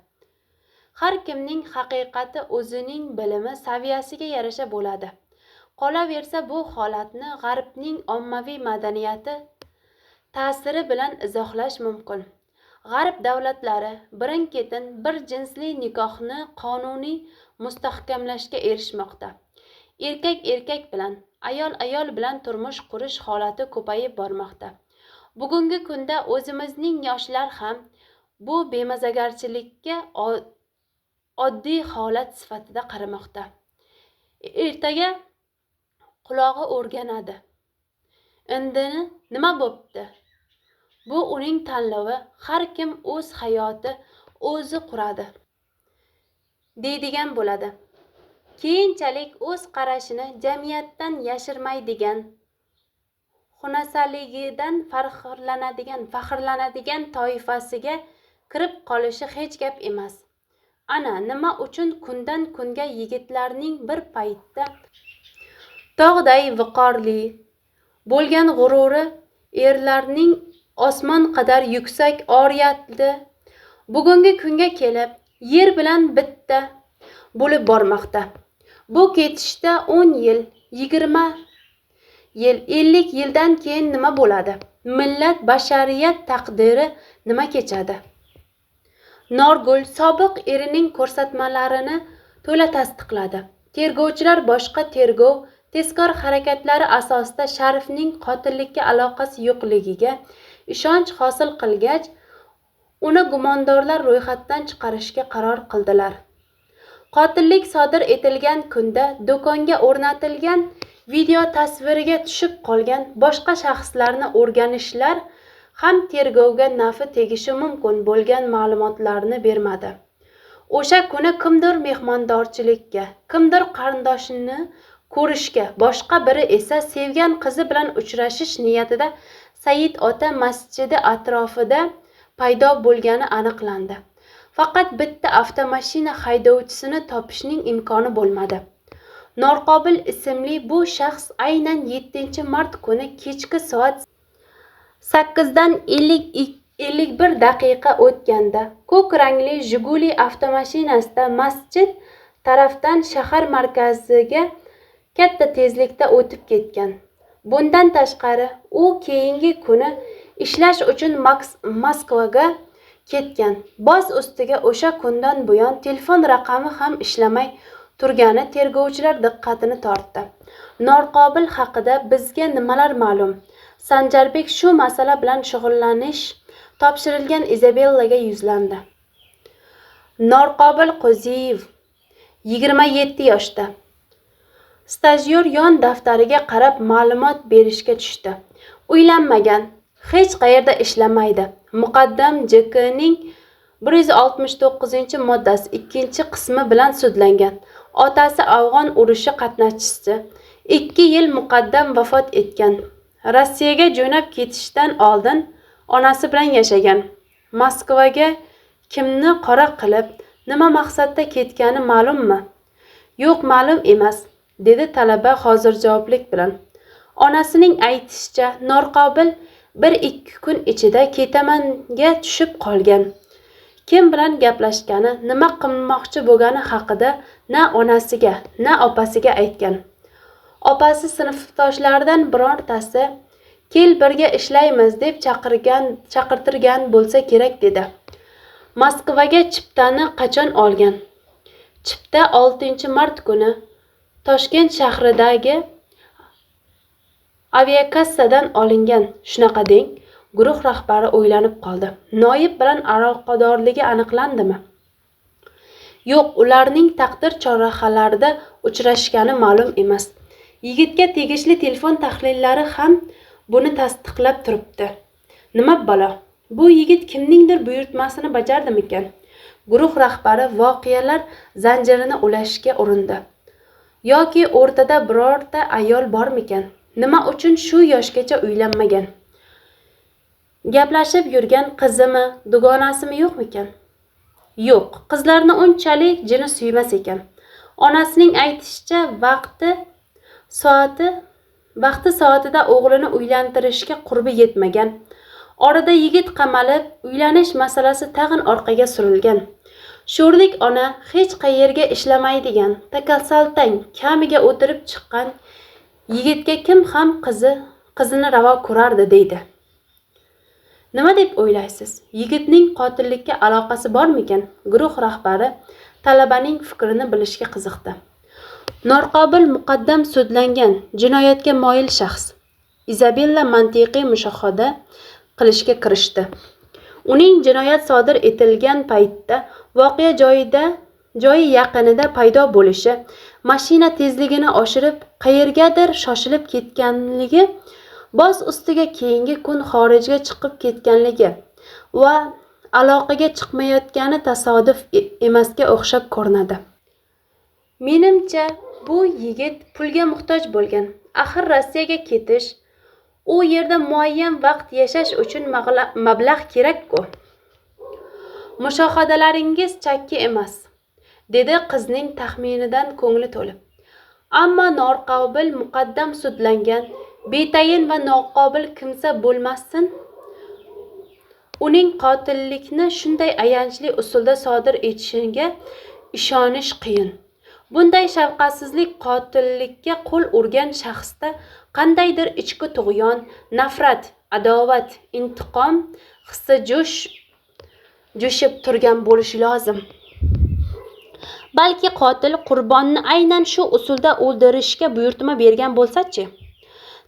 Speaker 2: Har kimning haqiqati o'zining bilimi saviyasiga yarasha bo'ladi. Qolaversa, bu holatni g'arbning ommaviy madaniyati ta'siri bilan izohlash mumkin. G'arb davlatlari birin-ketin bir jinsli nikohni qonuniy mustahkamlashga erishmoqda. Erkak erkak bilan, ayol ayol bilan turmush qurish holati ko'payib bormoqda. Bugungi kunda o'zimizning yoshlar ham bu bemazagarchilikka oddiy holat sifatida qaramoqda. Ertaga qulog'i o'rganadi. Endi nima bo'pti? Bu uning tanlovi, har kim o'z hayoti o'zi quradi deydigan bo'ladi. Keyinchalik o'z qarashini jamiyatdan yashirmaydigan, xunasaligidan faxrlanadigan toifasiga kirib qolishi hech gap emas. Ana nima uchun kundan kunga yigitlarning bir paytda tog'day viqorli bo'lgan g'ururi erlarning osmon qadar yuksak oriyati bugungi kunga kelib yer bilan bitta bo'lib bormoqda. Bu ketishda 10 yil, 20 yil, 50 yildan keyin nima bo'ladi? Millat, bashariyat taqdiri nima kechadi? Norgul sobiq erining ko'rsatmalarini to'la tasdiqladi. Tergovchilar boshqa tergov tezkor harakatlari asosida Sharifning qotillikka aloqasi yo'qligiga ishonch hosil qilgach, uni gumondorlar ro'yxatidan chiqarishga qaror qildilar. Qotillik sodir etilgan kunda do'konga o'rnatilgan video tasviriga tushib qolgan boshqa shaxslarni o'rganishlar ham tergovga nafi tegishi mumkin bo'lgan ma'lumotlarni bermadi. O'sha kuni kimdir mehmondorchilikka, kimdir qarindoshini ko'rishga, boshqa biri esa sevgan qizi bilan uchrashish niyatida Said ota masjidi atrofida paydo bo'lgani aniqlandi. Faqat bitta avtomashina haydovchisini topishning imkoni bo'lmadi. Norqobil ismli bu shaxs aynan 7-mart kuni kechki soat 8:51 daqiqa o'tganda ko'k rangli Jiguli avtomashinasida masjid tarafdan shahar markaziga katta tezlikda o'tib ketgan. Bundan tashqari, u keyingi kuni ishlash uchun Moskvaga ketgan. Boz ustiga o'sha kundan buyon telefon raqami ham ishlamay turgani tergovchilar diqqatini tortdi. Norqobil haqida bizga nimalar ma'lum? Sanjarbek shu masala bilan shug'ullanish topshirilgan Izabellaga yuzlandi. Norqobil Qo'ziyev 27 yoshda. Stajyor yon daftariga qarab ma'lumot berishga tushdi. Uylanmagan, hech qayerda ishlamaydi. Muqaddam JKning 169-moddasi 2-qismi bilan sudlangan. Otasi Afg'on urushi qatnashchisi. 2 yil muqaddam vafot etgan. Rossiyaga jo'nab ketishdan oldin onasi bilan yashagan. Moskvaga kimni qora qilib, nima maqsadda ketgani ma'lummi? Yo'q, ma'lum emas, dedi talaba hozirjavoblik bilan. Onasining aytishicha, Norqobil 1-2 kun ichida ketamanga tushib qolgan. Kim bilan gaplashgani, nima qilmoqchi bo'lgani haqida na onasiga, na opasiga aytgan. Opasi sinfdoshlaridan birortasi "Kel, birga ishlaymiz" deb chaqirtirgan bo'lsa kerak dedi. Moskvaga chiptani qachon olgan? Chipta 6-mart kuni Toshkent shahridagi aviakassadan olingan. Shunaqa deng, guruh rahbari o'ylanib qoldi. Noib bilan aloqadorligi aniqlandimi? Yo'q, ularning taqdir chorrahalarida uchrashgani ma'lum emas. Yigitga tegishli telefon tahlillari ham buni tasdiqlab turibdi. Nima balo? Bu yigit kimningdir buyurtmasini bajardimikan? Guruh rahbari voqealar zanjirini ulashga urindi. Yoki o'rtada birorta ayol bormikan? Nima uchun shu yoshgacha uylanmagan? Gaplashib yurgan qizimi, dugonasimi yo'qmikan? Yo'q, qizlarni unchalik jini suymas ekan. Onasining aytishicha, vaqti soatida o'g'lini uylantirishga qurbi yetmagan. Orada yigit qamalib, uylanish masalasi tag'in orqaga surilgan. Sho'rlik ona hech qayerga ishlamaydigan, takasaltang, kamiga o'tirib chiqqan yigitga kim ham qizini ravo ko'rardi deydi. Nima deb o'ylaysiz? Yigitning qotillikka aloqasi bormikan? Guruh rahbari talabaning fikrini bilishga qiziqdi. Norqobil muqaddam sudlangan, jinoyatga moyil shaxs. Izabella mantiqiy mushohada qilishga kirishdi. Uning jinoyat sodir etilgan paytda voqea joyi yaqinida paydo bo'lishi, mashina tezligini oshirib, qayergadir shoshilib ketganligi, boz ustiga keyingi kun xorijga chiqib ketganligi va aloqaga chiqmayotgani tasodif emasga o'xshab ko'rinadi. Menimcha, bu yigit pulga muhtoj bo'lgan. Axir Rossiyaga ketish, u yerda muayyan vaqt yashash uchun mablag' kerak-ku. Mushohadalaringiz chakki emas, dedi qizning taxminidan ko'ngli to'lib. Ammo norqobil muqaddam sudlangan, betayin va noqobil kimsa bo'lmasin, uning qotillikni shunday ayanchli usulda sodir etishiga ishonish qiyin. Bunday shafqatsizlik qotillikka qo'l urgan shaxsda qandaydir ichki tug'yon, nafrat, adovat, intiqom hissi jo'shib turgan bo'lishi lozim. Balki qotil qurbonni aynan shu usulda o'ldirishga buyurtma bergan bo'lsa-chi?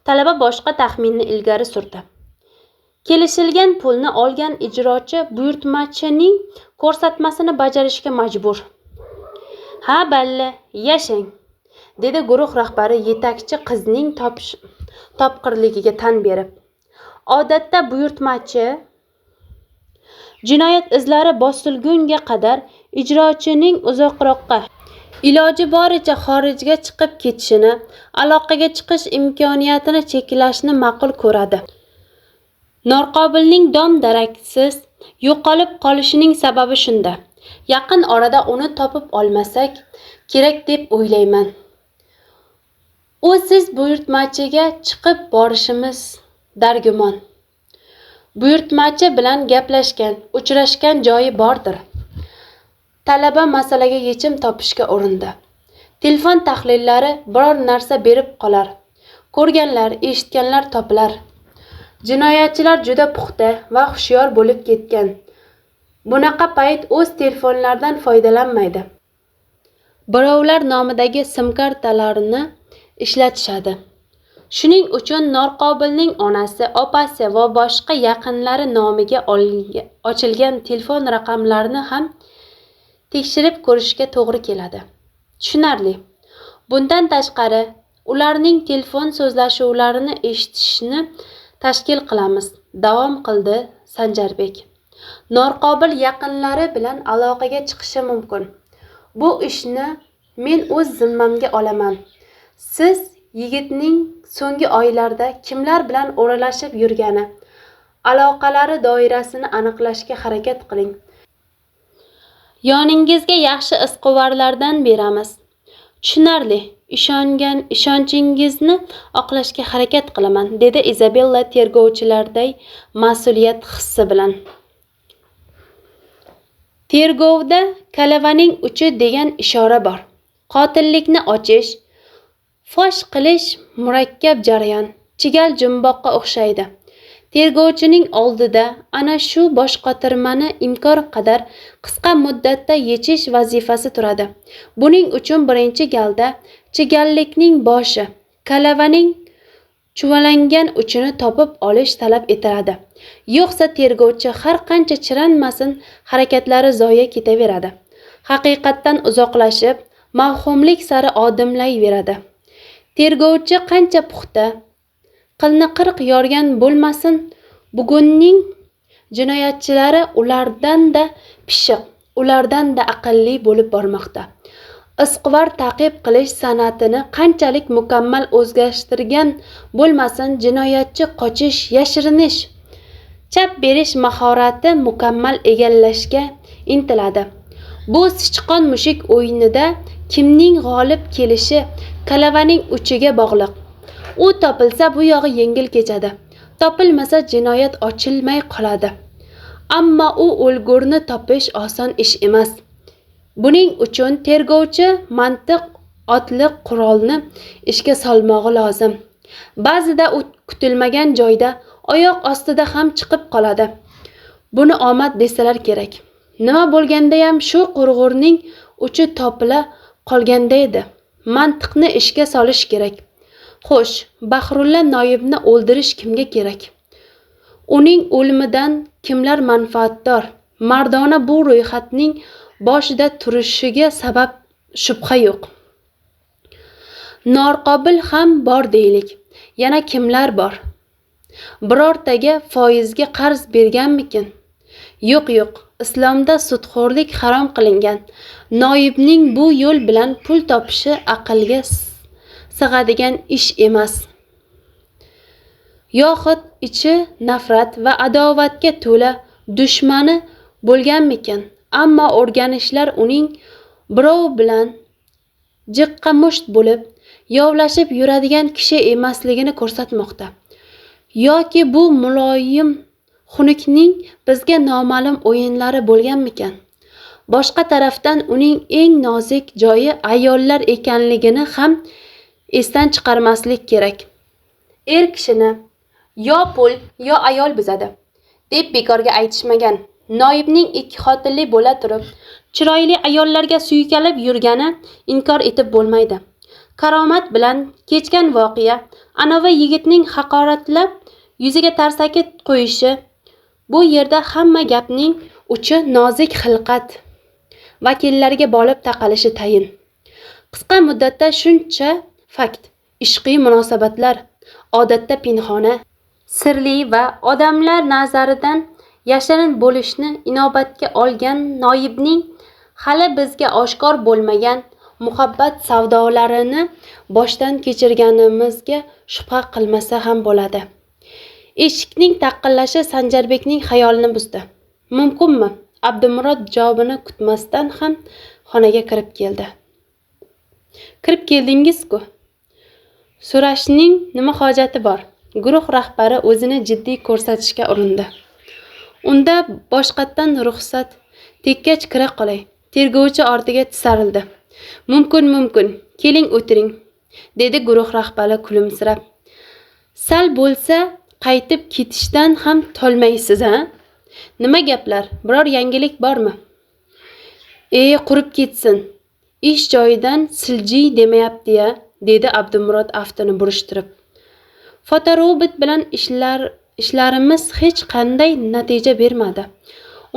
Speaker 2: Talaba boshqa taxminni ilgari surdi. Kelishilgan pulni olgan ijrochi buyurtmachining ko'rsatmasini bajarishga majbur. Ha, balla, yashang, dedi guruh rahbari yetakchi qizning topqirligiga tan berib. Odatda buyurtmachi jinoyat izlari bosilgunga qadar ijrochining uzoqroqqa, iloji boricha xorijga chiqib ketishini, aloqaga chiqish imkoniyatini cheklashni ma'qul ko'radi. Norqobilning dom-daraksiz yo'qolib qolishining sababi shunda. Yaqin orada uni topib olmasak kerak deb o'ylayman. O'ziz buyurtmachiga chiqib borishimiz dargumon. Buyurtmachi bilan gaplashgan, uchrashgan joyi bordir. Talaba masalaga yechim topishga urindi. Telefon tahlillari biror narsa berib qolar. Ko'rganlar, eshitganlar topilar. Jinoyatchilar juda puxta va hushyor bo'lib ketgan. Bunaqa payt o'z telefonlaridan foydalanmaydi. Birovlar nomidagi sim kartalarini ishlatishadi. Shuning uchun norqobilning onasi, opasi va boshqa yaqinlari nomiga ochilgan telefon raqamlarini ham tekshirib ko'rishga to'g'ri keladi. Tushunarli. Bundan tashqari, ularning telefon so'zlashuvlarini eshitishni tashkil qilamiz, davom qildi Sanjarbek. Norqobil yaqinlari bilan aloqaga chiqishi mumkin. Bu ishni men o'z zimmamga olaman. Siz yigitning so'nggi oylarda kimlar bilan o'ralashib yurgani, aloqalari doirasini aniqlashga harakat qiling. Yoningizga yaxshi izquvarlardan beramiz. Tushunarli. Ishonchingizni oqlashga harakat qilaman, dedi Izabella tergovchilarday mas'uliyat hissi bilan. Tergovda kalavaning uchi degan ishora bor. Qotillikni ochish, fosh qilish murakkab jarayon, chigal jumboqqa o'xshaydi. Tergovchining oldida ana shu boshqotirmani imkon qadar qisqa muddatda yechish vazifasi turadi. Buning uchun birinchi galda chigallikning boshi, kalavaning chuvalangan uchini topib olish talab etiladi. Yo'qsa tergovchi har qancha chiranmasin, harakatlari zoya ketaveradi. Haqiqatdan uzoqlashib, mavhumlik sari odimlayveradi. Tergovchi qancha puxta, qilni qirq yorgan bo'lmasin, bugunning jinoyatchilari ulardan-da pishiq, ulardan-da aqlli bo'lib bormoqda. Izquvar ta'qib qilish san'atini qanchalik mukammal o'zlashtirgan bo'lmasin, jinoyatchi qochish, yashirinish, chap berish mahorati mukammal egallashga intiladi. Bu sichqon mushuk o'yinida kimning g'olib kelishi kalavaning uchiga bog'liq. U topilsa bu yog'i yengil kechadi. Topilmasa jinoyat ochilmay qoladi. Ammo u o'lgurni topish oson ish emas. Buning uchun tergovchi mantiq otliq qurolni ishga solmog'i lozim. Ba'zida u kutilmagan joyda oyoq ostida ham chiqib qoladi. Buni omad desalar kerak. Nima bo'lganda ham shu qurg'urning uchi topila qolganda edi. Mantiqni ishga solish kerak. Xo'sh, Bahrulla Noibni o'ldirish kimga kerak? Uning o'limidan kimlar manfaatdor? Mardona bu ro'yxatning boshida turishiga sabab shubha yo'q. Norqobil ham bor deylik. Yana kimlar bor? Birortaga foizga qarz berganmikin? Yo'q, yo'q. Islomda sudxo'rlik harom qilingan. Noibning bu yo'l bilan pul topishi aqlga sig'adigan ish emas. Yoxud ichi nafrat va adovatga to'la dushmani bo'lganmikin? Ammo o'rganishlar uning birov bilan jiqqa musht bo'lib, yovlashib yuradigan kishi emasligini ko'rsatmoqda. Yoki bu muloyim xunukning bizga noma'lum o'yinlari bo'lganmikan? Boshqa tarafdan uning eng nozik joyi ayollar ekanligini ham esdan chiqarmaslik kerak. Er kishini yo pul, yo ayol buzadi, deb bekorga aytishmagan. Noibning ikki xotinli bo'la turib, chiroyli ayollarga suykalib yurgani inkor etib bo'lmaydi. Karomat bilan kechgan voqea, anovi yigitning haqoratlab yuziga tarsaki qo'yishi, bu yerda hamma gapning uchi nozik xilqat vakillariga bo'lib taqalishi tayin. Qisqa muddatda shuncha fakt, ishqiy munosabatlar odatda pinhona, sirli va odamlar nazaridan yashirin bo'lishni inobatga olgan Noibning hali bizga oshkor bo'lmagan muhabbat savdolarini boshdan kechirganimizga shubha qilmasa ham bo'ladi. Eshikning taqillashi Sanjarbekning xayolini buzdi. Mumkinmi? Abdumurod javobini kutmasdan ham xonaga kirib keldi. Kirib keldingiz-ku. So'rashning nima hojati bor? Guruh rahbari o'zini jiddiy ko'rsatishga urindi. Unda boshqatdan ruxsat tekkach kira qolay. Tergovchi ortiga tisarildi. Mumkin, mumkin. Keling, o'tiring, dedi guruh rahbari kulimsirab. Sal bo'lsa qaytib ketishdan ham tolmaysiz, ha? Nima gaplar? Biror yangilik bormi? Qurib ketsin. Ish joyidan siljiy demayapti-ya, dedi Abdumurod aftini burishtirib. Fotorobot bilan ishlarimiz hech qanday natija bermadi.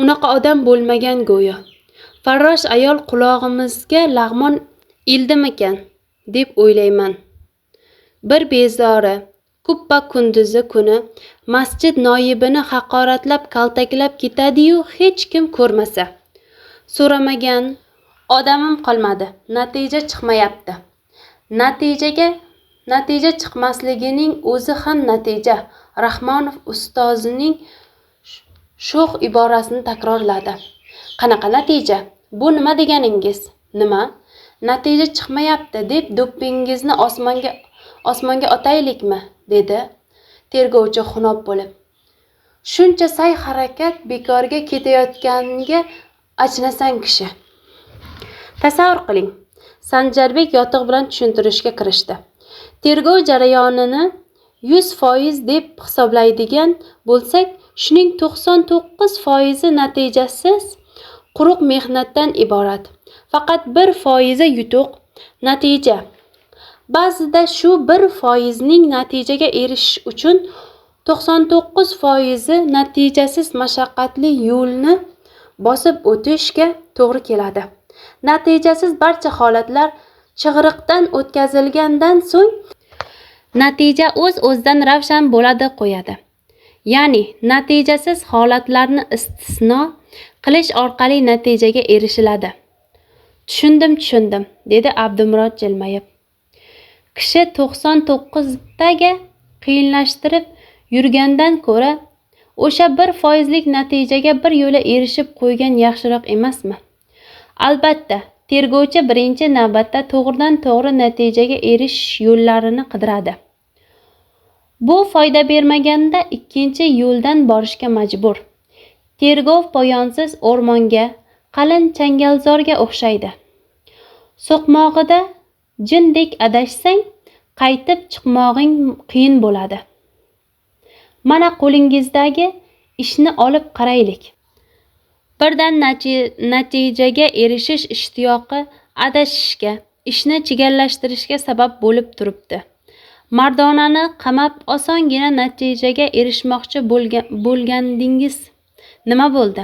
Speaker 2: Unaqa odam bo'lmagan go'yo. Farrosh ayol qulog'imizga lag'mon ildimikan deb o'ylayman. Bir bezori kuppa kunduzi kuni masjid noibini haqoratlab kaltaklab ketadi-yu, hech kim ko'rmasa. So'ramagan odamim qolmadi. Natija chiqmayapti. Natija chiqmasligining o'zi ham natija. Rahmonov ustozining sho'x iborasini takrorladi. Qanaqa natija? Bu nima deganingiz? Nima? Natija chiqmayapti deb do'ppingizni osmonga otaylikmi? Dedi tergovchi xunob bo'lib. Shuncha sa'y harakat bekorga ketayotganiga achinasan kishi. Tasavvur qiling. Sanjarbek yotig'i bilan tushuntirishga kirishdi. Tergov jarayonini 100% deb hisoblaydigan bo'lsak, shuning 99% natijasiz quruq mehnatdan iborat. Faqat 1% yutuq, natija. Ba'zida shu 1%ning natijaga erishish uchun 99% natijasiz mashaqqatli yo'lni bosib o'tishga to'g'ri keladi. Natijasiz barcha holatlar chig'iriqdan o'tkazilgandan so'ng natija o'z-o'zidan ravshan bo'ladi qo'yadi. Ya'ni natijasiz holatlarni istisno qilish orqali natijaga erishiladi. Tushundim, dedi Abdumurod jilmayib. Kishi 99taga qiyinlashtirib yurgandan ko'ra o'sha 1%lik natijaga bir yo'la erishib qo'ygan yaxshiroq emasmi? Albatta, tergovchi birinchi navbatda to'g'ridan to'g'ri natijaga erishish yo'llarini qidiradi. Bu foyda bermaganda ikkinchi yo'ldan borishga majbur. Tergov poyonsiz o'rmonga, qalin changalzorga o'xshaydi. So'qmog'ida jindek adashsang, qaytib chiqmog'ing qiyin bo'ladi. Mana qo'lingizdagi ishni olib qaraylik. Birdan natijaga erishish ishtiyoqi adashishga, ishni chigallashtirishga sabab bo'lib turibdi. Mardonani qamab osongina natijaga erishmoqchi bo'lgandingiz. Nima bo'ldi?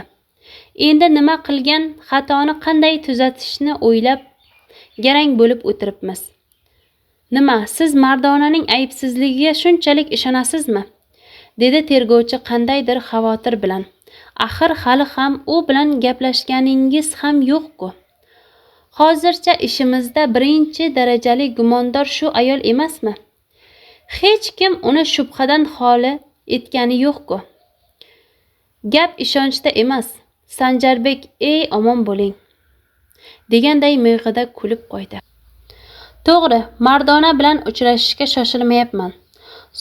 Speaker 2: Endi nima qilgan xatoni qanday tuzatishni o'ylab garang bo'lib o'tiribmiz. Nima, siz Mardonaning aybsizligiga shunchalik ishonasizmi? Dedi tergovchi qandaydir xavotir bilan. Axir hali ham u bilan gaplashganingiz ham yo'q-ku. Hozircha ishimizda birinchi darajali gumondor shu ayol emasmi? Hech kim uni shubhadan xoli etgani yo'q-ku. Gap ishonchda emas. Sanjarbek, ey omon bo'ling, deganday mig'ida kulib qo'ydi. To'g'ri, Mardona bilan uchrashishga shoshilmayapman.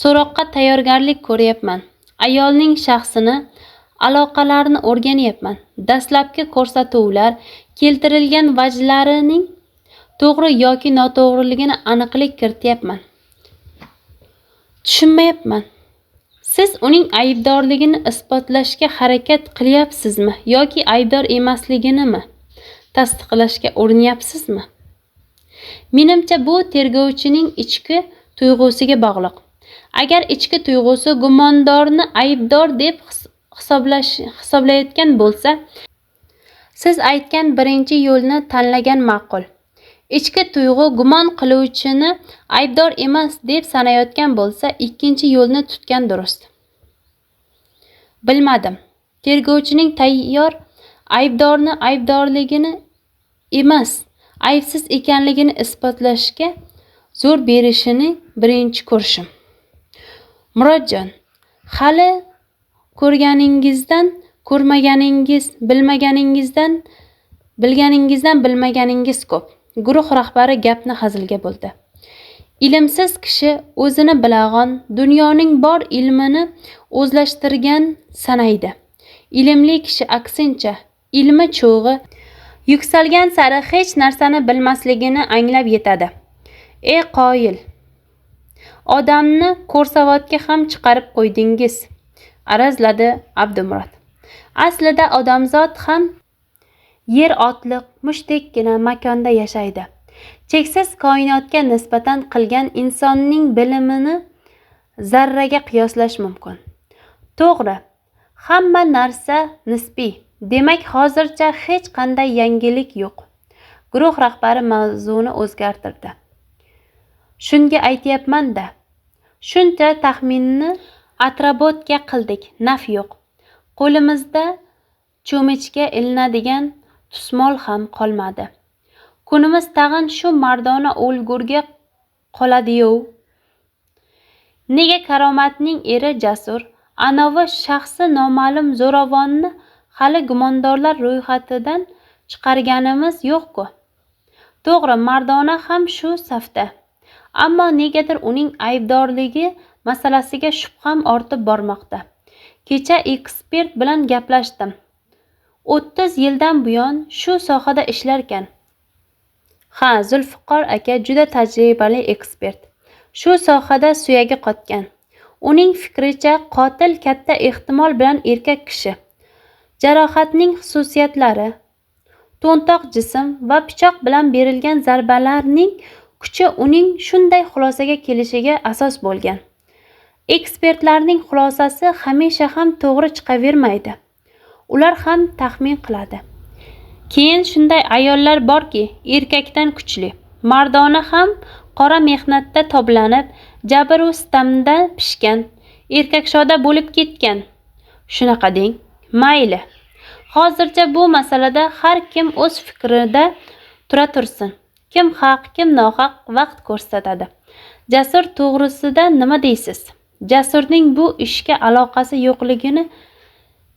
Speaker 2: So'roqqa tayyorgarlik ko'ryapman. Ayolning shaxsini, aloqalarini o'rganyapman. Dastlabki ko'rsatuvlar, keltirilgan vajlarining to'g'ri yoki noto'g'riligini aniqlik kirityapman. Tushunmayapman. Siz uning aybdorligini isbotlashga harakat qilyapsizmi yoki aybdor emasliginimi tasdiqlashga urinyapsizmi? Menimcha, bu tergovchining ichki tuyg'usiga bog'liq. Agar ichki tuyg'usi gumondorni aybdor deb hisoblayotgan bo'lsa, siz aytgan birinchi yo'lni tanlagan ma'qul. Ichki tuyg'u gumon qiluvchini aybdor emas deb sanayotgan bo'lsa, ikkinchi yo'lni tutgan durust. Bilmadim. Tergovchining tayyor aybdorni aybdorligini emas, aybsiz ekanligini isbotlashga zo'r berishini birinchi ko'rishim. Murodjon, hali ko'rganingizdan ko'rmaganingiz, bilmaganingizdan bilganingizdan bilmaganingiz ko'p. Guruh rahbari gapni hazilga bo'ldi. Ilmsiz kishi o'zini bilag'on, dunyoning bor ilmini o'zlashtirgan sanaydi. Ilmli kishi aksincha, ilmi cho'g'i yuksalgan sari hech narsani bilmasligini anglab yetadi. Ey qoyil, odamni ko'rsavatga ham chiqarib qo'ydingiz, arazladi Abdumurod. Aslida odamzod ham yer otliq mushtdekkina makonda yashaydi. Cheksiz koinotga nisbatan qilgan insonning bilimini zarraga qiyoslash mumkin. To'g'ri, hamma narsa nisbiy. Demak, hozircha hech qanday yangilik yo'q. Guruh rahbari mavzuni o'zgartirdi. Shunga aytyapman-da. Shuncha taxminni atrabotka qildik, naf yo'q. Qo'limizda cho'michga ilinadigan tusmol ham qolmadi. Kunimiz tag'in shu Mardona o'lgurga qoladi-yu. Nega Karomatning eri Jasur, anovi shaxsi noma'lum zo'ravonni hali gumondorlar ro'yxatidan chiqarganimiz yo'q-ku. To'g'ri, Mardona ham shu safda. Ammo negadir uning aybdorligi masalasiga shubham ortib bormoqda. Kecha ekspert bilan gaplashdim. 30 yildan buyon shu sohada ishlarkan. Ha, Zulfiqor aka juda tajribali ekspert. Shu sohada suyagi qotgan. Uning fikricha, qotil katta ehtimol bilan erkak kishi. Jarohatning xususiyatlari, to'ntoq jism va pichoq bilan berilgan zarbalarning kuchi uning shunday xulosaga kelishiga asos bo'lgan. Ekspertlarning xulosasi hamisha ham to'g'ri chiqavermaydi. Ular ham taxmin qiladi. Keyin shunday ayollar borki, erkakdan kuchli. Mardona ham qora mehnatda toblanib, jabr u sitamda pishgan, erkakshoda bo'lib ketgan. Shunaqa deng. Mayli. Hozircha bu masalada har kim o'z fikrida Tura tursin. Kim haq, kim nohaq vaqt ko'rsatadi. Jasur to'g'risida nima deysiz? Jasurning bu ishga aloqasi yo'qligini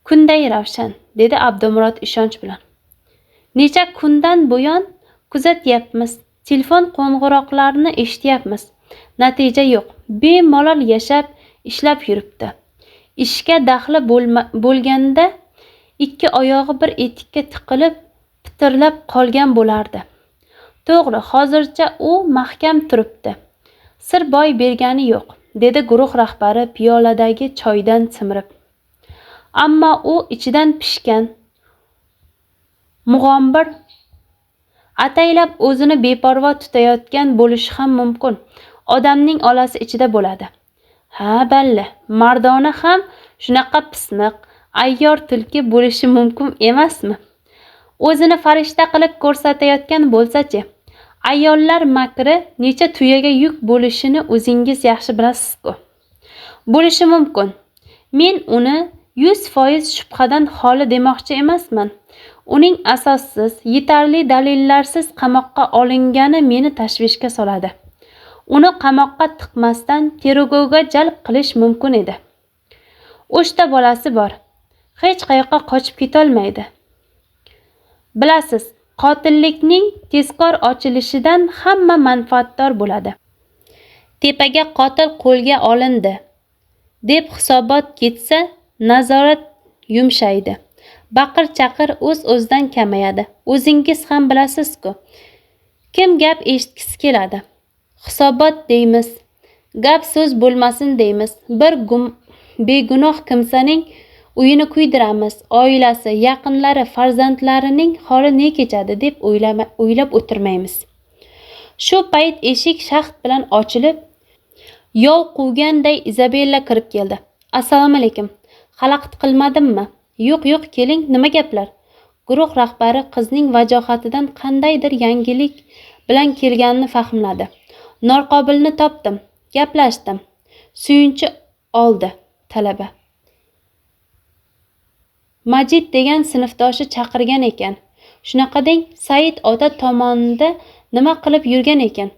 Speaker 2: kunday ravshan, dedi Abdumurod ishonch bilan. Necha kundan buyon kuzatyapmiz. Telefon qo'ng'iroqlarini eshityapmiz. Natija yo'q. Bemalol yashab, ishlab yuribdi. Ishga daxli bo'lganda ikki oyog'i bir etikka tiqilib, pitirlab qolgan bo'lardi. To'g'ri, hozircha u mahkam turibdi. Sir boy bergani yo'q, dedi guruh rahbari piyoladagi choydan simirib. Ammo u ichidan pishgan mug'ombir, ataylab o'zini beparvo tutayotgan bo'lishi ham mumkin. Odamning olasi ichida bo'ladi. Ha, balla, Mardona ham shunaqa pismiq, ayyor tulki bo'lishi mumkin emasmi? O'zini farishta qilib ko'rsatayotgan bo'lsa-chi? Ayollar makri necha tuyaga yuk bo'lishini o'zingiz yaxshi bilasiz-ku. Bo'lishi mumkin. Men uni 100% shubhadan xoli demoqchi emasman. Uning asossiz, yetarli dalillarsiz qamoqqa olingani meni tashvishga soladi. Uni qamoqqa tiqmasdan tergovga jalb qilish mumkin edi. 3 ta bolasi bor. Hech qayoqqa qochib ketolmaydi. Bilasiz, qotillikning tezkor ochilishidan hamma manfaatdor bo'ladi. Tepaga qotil qo'lga olindi deb hisobot ketsa, nazorat yumshaydi. Baqir-chaqir o'z-o'zidan kamayadi. O'zingiz ham bilasiz-ku. Kim gap eshitgisi keladi? Hisobot deymiz, gap so'z bo'lmasin deymiz. Bir begunoh kimsaning uyini kuydiramiz. Oilasi, yaqinlari, farzandlarining holi ne kechadi deb o'ylab o'tirmaymiz. Shu payt eshik shaxt bilan ochilib, yov quvganday Izabella kirib keldi. Assalomu alaykum. Xalaqit qilmadimmi? Yo'q, yo'q, keling, nima gaplar? Guruh rahbari qizning vajohatidan qandaydir yangilik bilan kelganini fahmladi. Norqobilni topdim, gaplashdim. Suyunchi oldi talaba. Majid degan sinfdoshi chaqirgan ekan. Shunaqa deng, Said ota tomonida nima qilib yurgan ekan?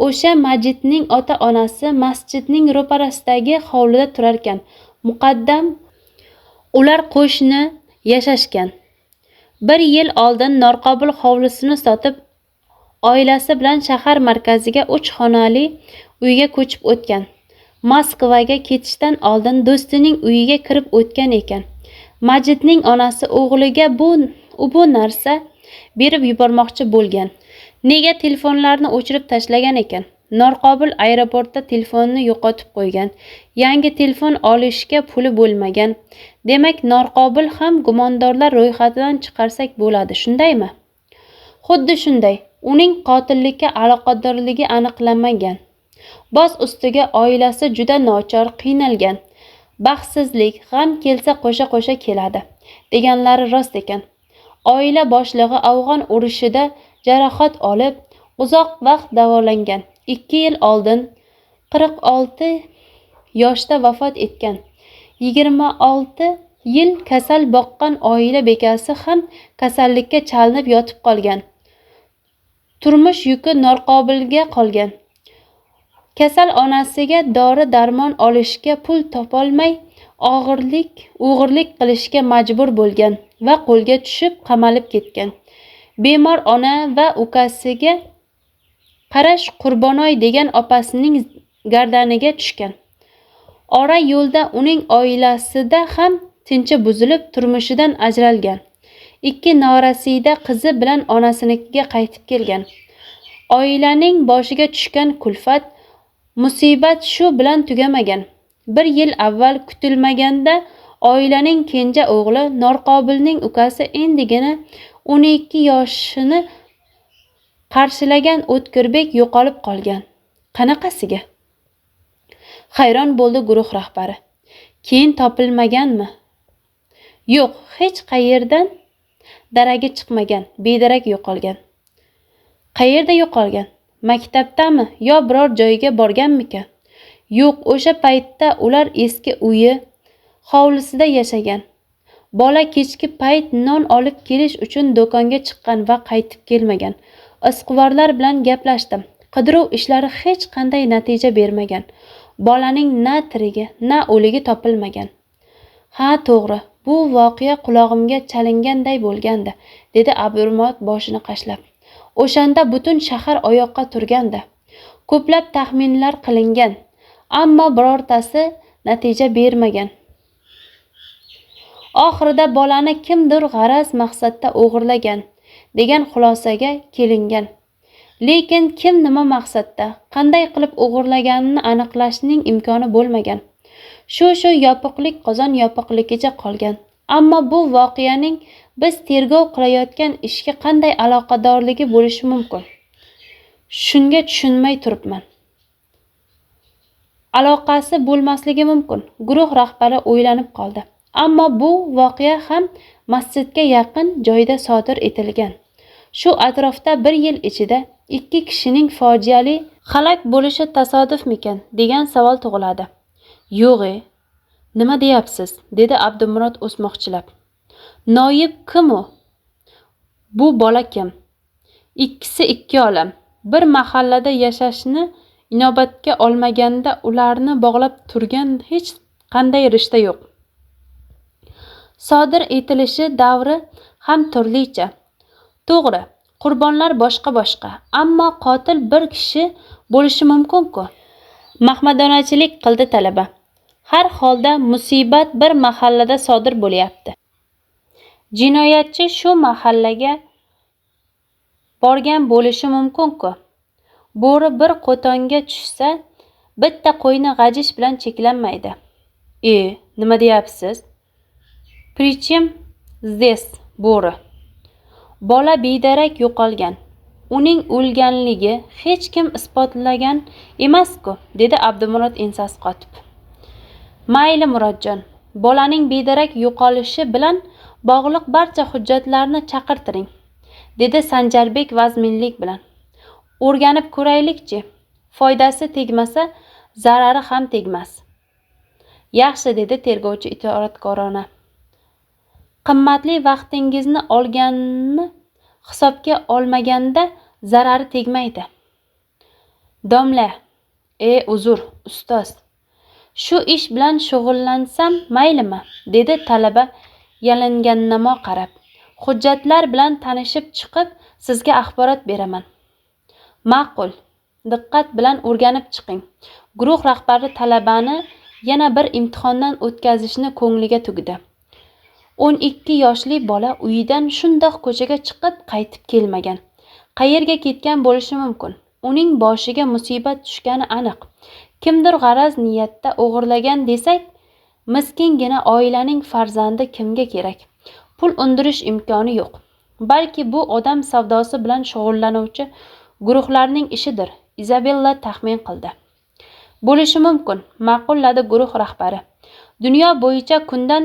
Speaker 2: O'sha Majidning ota-onasi masjidning ro'parasidagi hovlida turarkan. Muqaddam ular qo'shni yashashgan. Bir yil oldin Norqobil hovlisini sotib, oilasi bilan shahar markaziga 3 xonali uyga ko'chib o'tgan. Moskvaga ketishdan oldin do'stining uyiga kirib o'tgan ekan. Majidning onasi o'g'liga bu narsa berib yubormoqchi bo'lgan. Nega telefonlarni o'chirib tashlagan ekan? Norqobil aeroportda telefonni yo'qotib qo'ygan. Yangi telefon olishga puli bo'lmagan. Demak, Norqobil ham gumondorlar ro'yxatidan chiqarsak bo'ladi, shundaymi? Xuddi shunday. Uning qotillikka aloqadorligi aniqlanmagan. Boz ustiga oilasi juda nochor, qiynalgan. Baxtsizlik, g'am kelsa qo'sha-qo'sha keladi, deganlari rost ekan. Oila boshlig'i Afg'on urushida jarohat olib, uzoq vaqt davolangan. 2 yil oldin 46 yoshda vafot etgan. 26 yil kasal boqqan oila bekasi ham kasallikka chalinib yotib qolgan. Turmush yuki Norqobilga qolgan. Kasal onasiga dori-darmon olishga pul topolmay, o'g'irlik qilishga majbur bo'lgan va qo'lga tushib qamalib ketgan. Bemor ona va ukasiga qarash Qurbonoy degan opasining gardaniga tushgan. Ora yo'lda uning oilasida ham tinchi buzilib, turmushidan ajralgan. 2 norasida qizi bilan onasinikiga qaytib kelgan. Oilaning boshiga tushgan kulfat, musibat shu bilan tugamagan. Bir yil avval kutilmaganda oilaning kenja o'g'li Norqobilning ukasi endigina 12 yoshini qarshilagan O'tkirbek yo'qolib qolgan. Qanaqasiga? Hayron bo'ldi guruh rahbari. Keyin topilmaganmi? Yo'q, hech qayerdan daragi chiqmagan, bedarak yo'qolgan. Qayerda yo'qolgan? Maktabdami yo biror joyga borganmikan? Yo'q, o'sha paytda ular eski uyi hovlisida yashagan. Bola kechki payt non olib kelish uchun do'konga chiqqan va qaytib kelmagan. Izquvarlar bilan gaplashdim. Qidiruv ishlari hech qanday natija bermagan. Bolaning na tirigi, na o'ligi topilmagan. Ha, to'g'ri. Bu voqea qulog'imga chalinganday bo'lgandi, dedi Abdumurod boshini qashlab. O'shanda butun shahar oyoqqa turgandi. Ko'plab taxminlar qilingan, ammo birortasi natija bermagan. Oxirida bolani kimdir g'araz maqsadda o'g'irlagan degan xulosaga kelingan. Lekin kim nima maqsadda, qanday qilib o'g'irlaganini aniqlashning imkoni bo'lmagan. Shu yopiqlik qozon yopiqligicha qolgan. Ammo bu voqeaning biz tergov qilayotgan ishga qanday aloqadorligi bo'lishi mumkin? Shunga tushunmay turibman. Aloqasi bo'lmasligi mumkin. Guruh rahbari o'ylanib qoldi. Ammo bu voqea ham masjidga yaqin joyda sodir etilgan. Shu atrofda bir yil ichida 2 kishining fojiali halok bo'lishi tasodifmikan degan savol tug'iladi. Yo'g'e, nima deyapsiz? Dedi Abdumurod o'smoqchilab. Noyib kim u? Bu bola kim? Ikkisi ikki olam. Bir mahallada yashashni inobatga olmaganda ularni bog'lab turgan hech qanday rishta yo'q. Sodir etilishi davri ham turlicha. To'g'ri, qurbonlar boshqa-boshqa, ammo qotil bir kishi bo'lishi mumkin-ku. Mahmadonachilik qildi talaba. Har holda musibat bir mahallada sodir bo'lyapti. Jinoyatchi shu mahallaga borgan bo'lishi mumkin-ku. Bo'ri bir qo'tonga tushsa, bitta qo'yni g'ajish bilan cheklanmaydi. Nima deyapsiz? Причем здесь bo'ri? Bola bedarak yo'qolgan. Uning o'lganligi hech kim isbotlagan emas-ku, dedi Abdumurod ensasi qotib. Mayli Murodjon, bolaning bedarak yo'qolishi bilan bog'liq barcha hujjatlarni chaqirtiring, dedi Sanjarbek vazminlik bilan. O'rganib ko'raylikchi. Foydasi tegmasa, zarari ham tegmas. Yaxshi, dedi tergovchi itoatkorona. Qimmatli vaqtingizni olganni hisobga olmaganda zarari tegmaydi. Domla, uzr, ustoz. Shu ish bilan shug'ullansam maylimi? Dedi talaba yalingannamo qarab. Hujjatlar bilan tanishib chiqib, sizga axborot beraman. Ma'qul. Diqqat bilan o'rganib chiqing. Guruh rahbari talabani yana bir imtihondan o'tkazishni ko'ngliga tugdi. 12 yoshli bola uyidan shundoq ko'chaga chiqib qaytib kelmagan. Qayerga ketgan bo'lishi mumkin? Uning boshiga musibat tushgani aniq. Kimdir g'araz niyatda o'g'irlagan desak, miskingina oilaning farzandi kimga kerak? Pul undirish imkoni yo'q. Balki bu odam savdosi bilan shug'ullanuvchi guruhlarning ishidir, Izabella taxmin qildi. Bo'lishi mumkin, ma'qulladi guruh rahbari. Dunyo bo'yicha kundan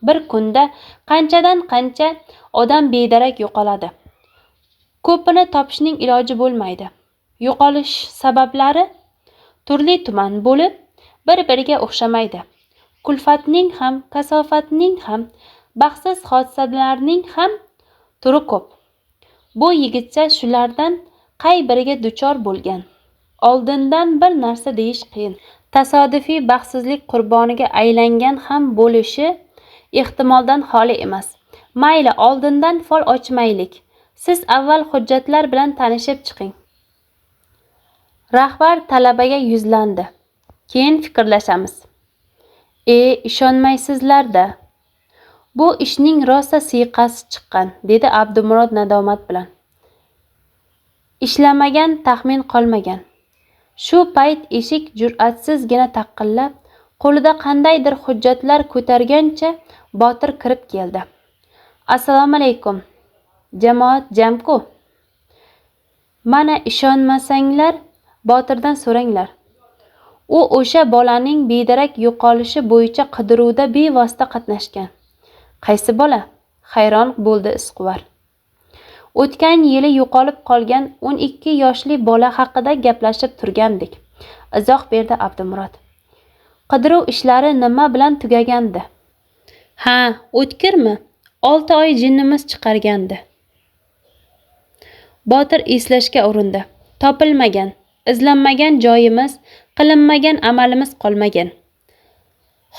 Speaker 2: bir kunda qanchadan qancha odam bedarak yo'qoladi. Ko'pini topishning iloji bo'lmaydi. Yo'qolish sabablari turli tuman bo'lib, bir-biriga o'xshamaydi. Kulfatning ham, kasofatning ham, baxtsiz hodisalarning ham turi ko'p. Bu yigitcha shulardan qay biriga duchor bo'lgan? Oldindan bir narsa deyish qiyin. Tasodifiy baxtsizlik qurboniga aylangan ham bo'lishi ehtimoldan xoli emas. Mayli, oldindan fol ochmaylik. Siz avval hujjatlar bilan tanishib chiqing. Rahbar talabaga yuzlandi. Keyin fikrlashamiz. Ishonmaysizlar-da. Bu ishning rosa siyqasi chiqqan, dedi Abdumurod nadomat bilan. Ishlamagan taxmin qolmagan. Shu payt eshik jur'atsizgina taqillab, qo'lida qandaydir hujjatlar ko'targancha Botir kirib keldi. Assalomu alaykum. Jamoat jamku. Mana ishonmasanglar, Botirdan so'ranglar. U o'sha bolaning bedarak yo'qolishi bo'yicha qidiruvda bevosita qatnashgan. Qaysi bola? Hayron bo'ldi Izquvar. O'tgan yili yo'qolib qolgan 12 yoshli bola haqida gaplashib turgandik, izoh berdi Abdumurod. Qidiruv ishlari nima bilan tugagandi? Ha, o'tkirmi? 6 oy jinnimiz chiqargandi. Botir eslashga urindi. Topilmagan, izlanmagan joyimiz, qilinmagan amalimiz qolmagan.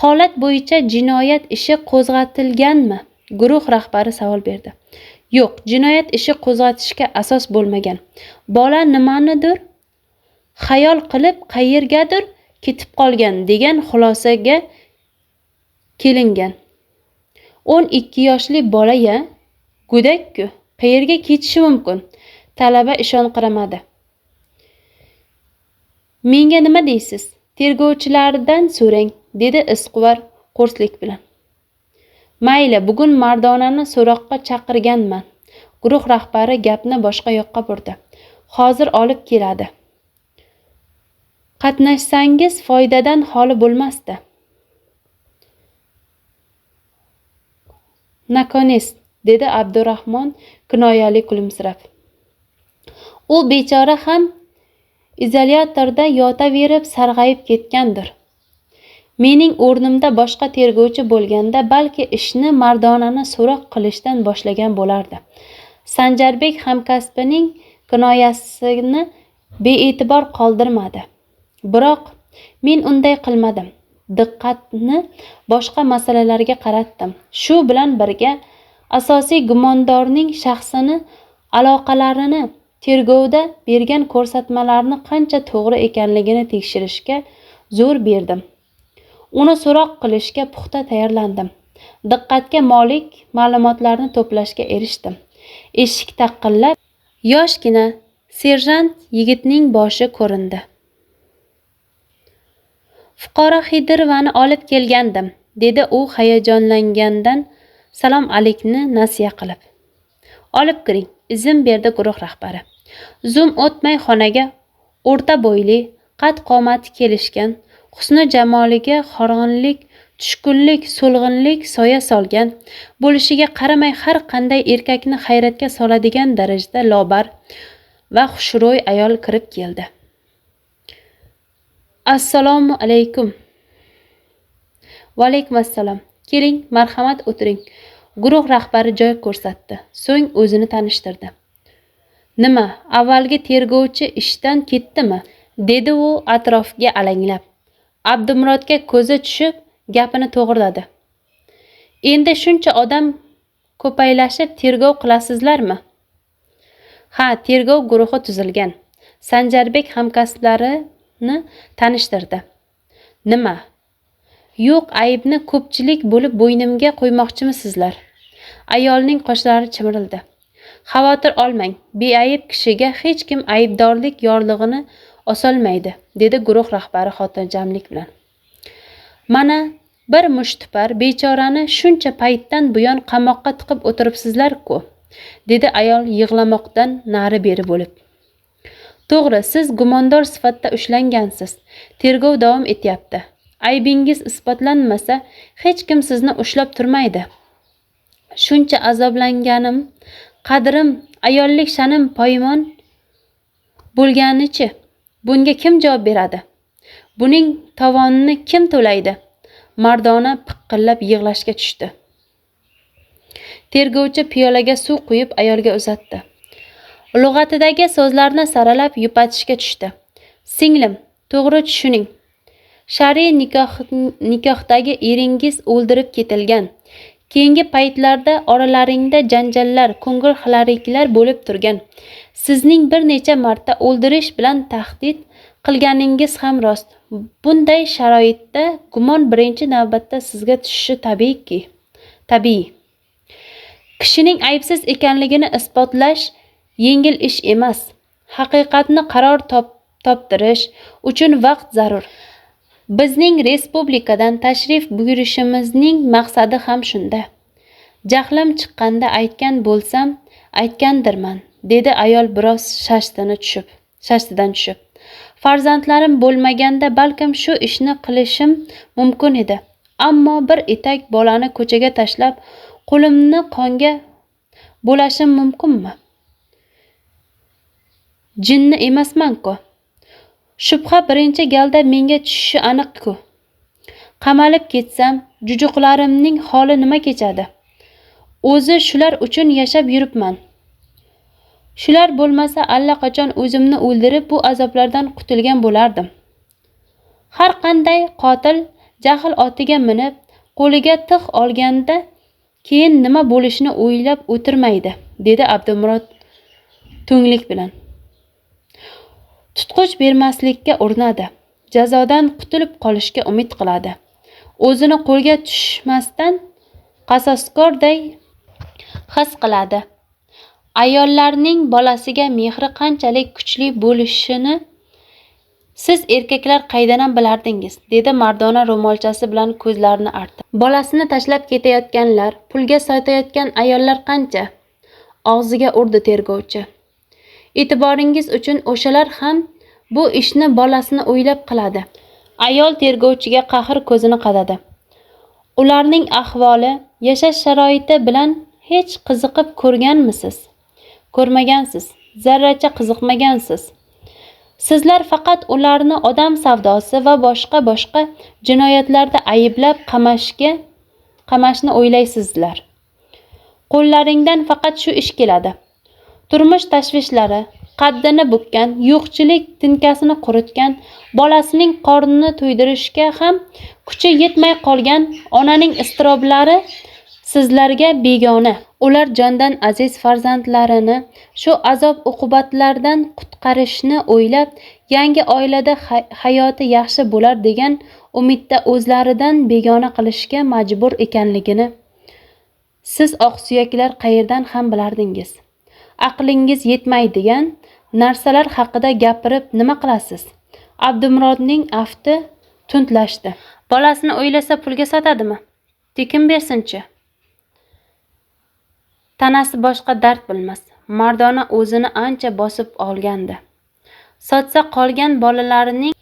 Speaker 2: Holat bo'yicha jinoyat ishi qo'zg'atilganmi? Guruh rahbari savol berdi. Yo'q, jinoyat ishi qo'zg'atishga asos bo'lmagan. Bola nimanidir xayol qilib qayergadir ketib qolgan degan xulosaga kelingan. 12 yoshli bola-ya, go'dak-ku, qayerga ketishi mumkin? Talaba ishonqiramadi. Menga nima deysiz? Tergovchilardan so'rang, dedi Izquvar qo'rslik bilan. Mayli, bugun Mardonani so'roqqa chaqirganman. Guruh rahbari gapni boshqa yoqqa burdi. Hozir olib keladi. Qatnashsangiz foydadan xoli bo'lmasdi. Nakones, dedi Abdurahmon kinoyali kulimsirab. U bechora ham izolyatorda yotaverib sarg'ayib ketgandir. Mening o'rnimda boshqa tergovchi bo'lganda balki ishni Mardonani so'roq qilishdan boshlagan bo'lardi. Sanjarbek hamkasbining kinoyasini bee'tibor qoldirmadi. Biroq men unday qilmadim. Diqqatni boshqa masalalarga qaratdim. Shu bilan birga asosiy gumondorning shaxsini, aloqalarini, tergovda bergan ko'rsatmalarni qancha to'g'ri ekanligini tekshirishga zo'r berdim. Uni so'roq qilishga puxta tayyorlandim. Diqqatga molik ma'lumotlarni to'plashga erishdim. Eshik taqillab, yoshgina serjant yigitning boshi ko'rindi. Fuqaro Xidirovani olib kelgandim, dedi u hayajonlangandan salom alikni nasiya qilib. Olib kiring, izn berdi guruh rahbari. Zum o'tmay xonaga o'rta bo'yli, qad qomati kelishgan, husni jamoliga horg'inlik, tushkunlik, so'lg'inlik soya solgan bo'lishiga qaramay har qanday erkakni hayratga soladigan darajada lobar va xushro'y ayol kirib keldi. Assalomu alaykum. Va alaykum assalom. Keling, marhamat, o'tiring. Guruh rahbari joy ko'rsatdi. So'ng o'zini tanishtirdi. Nima, avvalgi tergovchi ishdan ketdimi? Dedi u atrofga alanglab. Abdumurodga ko'zi tushib, gapini to'g'riladi. Endi shuncha odam ko'paylashib tergov qilasizlarmi? Ha, tergov guruhi tuzilgan. Sanjarbek hamkasblarini tanishtirdi. Nima? Yo'q, aybni ko'pchilik bo'lib bo'ynimga qo'ymoqchimisizlar? Ayolning qoshlari chimirildi. Xavotir olmang, beayb kishiga hech kim aybdorlik yorlig'ini osolmaydi, dedi guruh rahbari xotirjamlik bilan. Mana bir mushtipar bechorani shuncha paytdan buyon qamoqqa tiqib o'tiribsizlar-ku, dedi ayol yig'lamoqdan nari beri bo'lib. To'g'ri, siz gumondor sifatida ushlangansiz. Tergov davom etyapti. Aybingiz isbotlanmasa, hech kim sizni ushlab turmaydi. Shuncha azoblanganim, qadrim, ayollik sha'nim poymon bo'lganichi, bunga kim javob beradi? Buning tovonini kim to'laydi? Mardona piqqillab yig'lashga tushdi. Tergovchi piyolaga suv quyib ayolga uzatdi. Lug'atidagi so'zlarni saralab yupatishga tushdi. Singlim, to'g'ri tushuning. Shariy nikohdagi eringiz o'ldirib ketilgan. Keyingi paytlarda oralaringda janjallar, ko'ngil xiraliklar bo'lib turgan. Sizning bir necha marta o'ldirish bilan tahdid qilganingiz ham rost. Bunday sharoitda gumon birinchi navbatda sizga tushishi tabiiyki. Tabiiy. Kishining aybsiz ekanligini isbotlash yengil ish emas. Haqiqatni qaror toptirish uchun vaqt zarur. Bizning respublikadan tashrif buyurishimizning maqsadi ham shunda. Jahlim chiqqanda aytgan bo'lsam, aytgandirman, dedi ayol biroz shashtidan tushib. Farzandlarim bo'lmaganda balkim shu ishni qilishim mumkin edi. Ammo bir etak bolani ko'chaga tashlab, qo'limni qonga bo'lashim mumkinmi? Jinni emasman-ku. Shubha birinchi galda menga tushishi aniq-ku. Qamalib ketsam, jujuqlarimning holi nima kechadi? O'zi shular uchun yashab yuribman. Shular bo'lmasa allaqachon o'zimni o'ldirib bu azoblardan qutulgan bo'lardim. Har qanday qotil jahl otiga minib, qo'liga tig' olganda keyin nima bo'lishini o'ylab o'tirmaydi, dedi Abdumurod to'nglik bilan. Tutqich bermaslikka urinadi, jazodan qutulib qolishga umid qiladi. O'zini qo'lga tushmasdan qasoskorday his qiladi. Ayollarning bolasiga mehri qanchalik kuchli bo'lishini siz erkaklar qaydanam bilardingiz, dedi Mardona ro'molchasi bilan ko'zlarini artib. Bolasini tashlab ketayotganlar, pulga sotayotgan ayollar qancha? Og'ziga urdi tergovchi. E'tiboringiz uchun o'shalar ham bu ishni bolasini o'ylab qiladi. Ayol tergovchiga qahr ko'zini qadadi. Ularning ahvoli, yashash sharoiti bilan hech qiziqib ko'rganmisiz? Ko'rmagansiz, zarracha qiziqmagansiz. Sizlar faqat ularni odam savdosi va boshqa-boshqa jinoyatlarda ayblab qamashni o'ylaysizlar. Qo'llaringdan faqat shu ish keladi. Turmush tashvishlari, qaddini bukkan, yo'qchilik tinkasini quritgan, bolasining qornini to'ydirishga ham kuchi yetmay qolgan onaning iztiroblari sizlarga begona. Ular jondan aziz farzandlarini shu azob uqubatlardan qutqarishni o'ylab, yangi oilada hayoti yaxshi bo'lar degan umidda o'zlaridan begona qilishga majbur ekanligini siz oqsuyaklar qayerdan ham bilardingiz? Aqlingiz yetmaydigan narsalar haqida gapirib nima qilasiz? Abdumurodning afti tundlashdi. Bolasini o'ylasa pulga sotadimi? Tekin bersinchi. Tanasi boshqa dard bilmas. Mardona o'zini ancha bosib olgandi. Sotsa qolgan bolalarining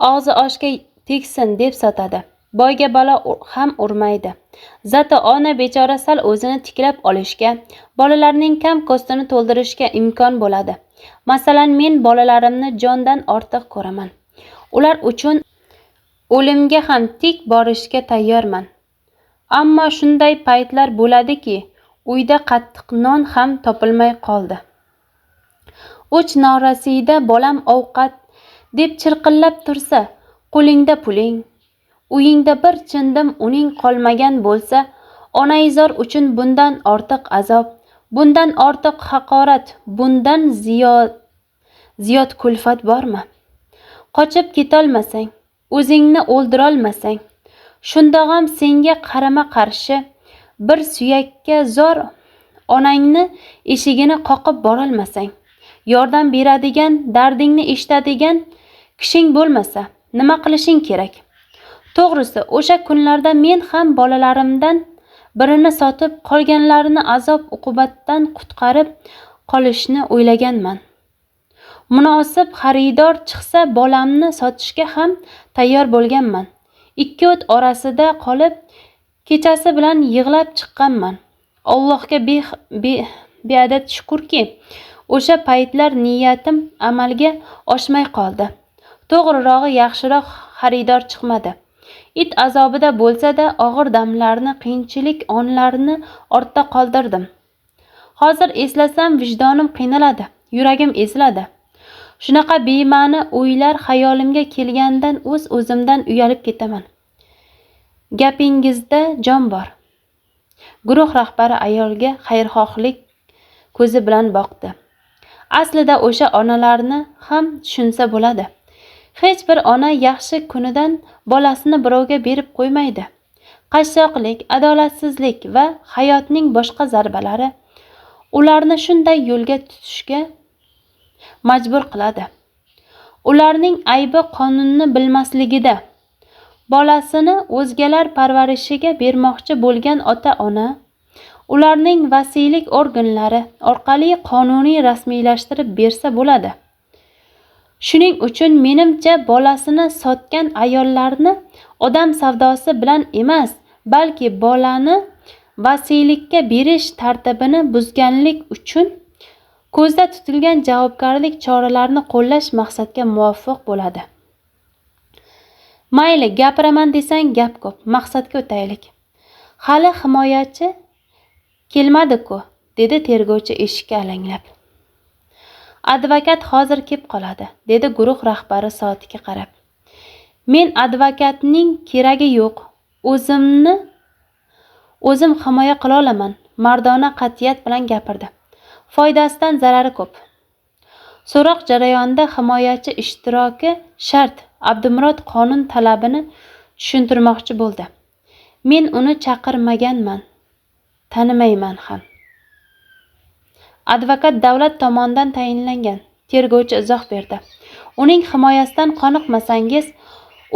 Speaker 2: og'zi oshga tegsin deb sotadi. Boyga balo ham urmaydi. Zato ona bechora sal o'zini tiklab olishga, bolalarning kam ko'stini to'ldirishga imkon bo'ladi. Masalan, men bolalarimni jondan ortiq ko'raman. Ular uchun o'limga ham tik borishga tayyorman. Ammo shunday paytlar bo'ladiki, uyda qattiq non ham topilmay qoldi. 3 norasida bolam ovqat deb chirqillab tursa, qo'lingda puling, uyingda bir chindim uning qolmagan bo'lsa, onaizor uchun bundan ortiq azob, bundan ortiq haqorat, bundan ziyod kulfat bormi? Qochib ketolmasang, o'zingni o'ldirolmasang, shundog'am senga qarama-qarshi bir suyakka zor onangni eshigini qoqib borolmasang, yordam beradigan, dardingni eshitadigan kishing bo'lmasa, nima qilishing kerak? To'g'risi, o'sha kunlarda men ham bolalarimdan birini sotib, qolganlarini azob uqubatdan qutqarib qolishni o'ylaganman. Munosib xaridor chiqsa, bolamni sotishga ham tayyor bo'lganman. 2 o't orasida qolib, kechasi bilan yig'lab chiqqanman. Allohga beadad shukurki, o'sha paytlar niyatim amalga oshmay qoldi. To'g'rirog'i, yaxshiroq xaridor chiqmadi. It azobida bo'lsa-da, og'ir damlarni, qiyinchilik onlarini ortda qoldirdim. Hozir eslasam vijdonim qiynaladi, yuragim eziladi. Shunaqa bema'ni o'ylar xayolimga kelgandan o'z-o'zimdan uyalib ketaman. Gapingizda jon bor. Guruh rahbari ayolga xayrixohlik ko'zi bilan boqdi. Aslida o'sha onalarni ham tushunsa bo'ladi. Hech bir ona yaxshi kunidan bolasini birovga berib qo'ymaydi. Qashshoqlik, adolatsizlik va hayotning boshqa zarbalari ularni shunday yo'lga tutishga majbur qiladi. Ularning aybi qonunni bilmasligida. Bolasini o'zgalar parvarishiga bermoqchi bo'lgan ota-ona ularning vasiylik organlari orqali qonuniy rasmiylashtirib bersa bo'ladi. Shuning uchun menimcha bolasini sotgan ayollarni odam savdosi bilan emas, balki bolani vasiylikka berish tartibini buzganlik uchun ko'zda tutilgan javobgarlik choralarini qo'llash maqsadga muvofiq bo'ladi. Mayli, gapiraman desang gap ko'p, maqsadga o'taylik. Hali himoyachi kelmadi-ku, dedi tergovchi eshikka alanglab. Advokat hozir kep qoladi, dedi guruh rahbari soatiga qarab. Men advokatning keragi yo'q. O'zimni o'zim himoya qila olaman, Mardona qat'iyat bilan gapirdi. Foydasidan zarari ko'p. So'roq jarayonida himoyachi ishtiroki shart. Abdumurod qonun talabini tushuntirmoqchi bo'ldi. Men uni chaqirmaganman, tanimayman ham. Advokat davlat tomonidan tayinlangan, tergovchi izoh berdi. Uning himoyasidan qoniqmasangiz,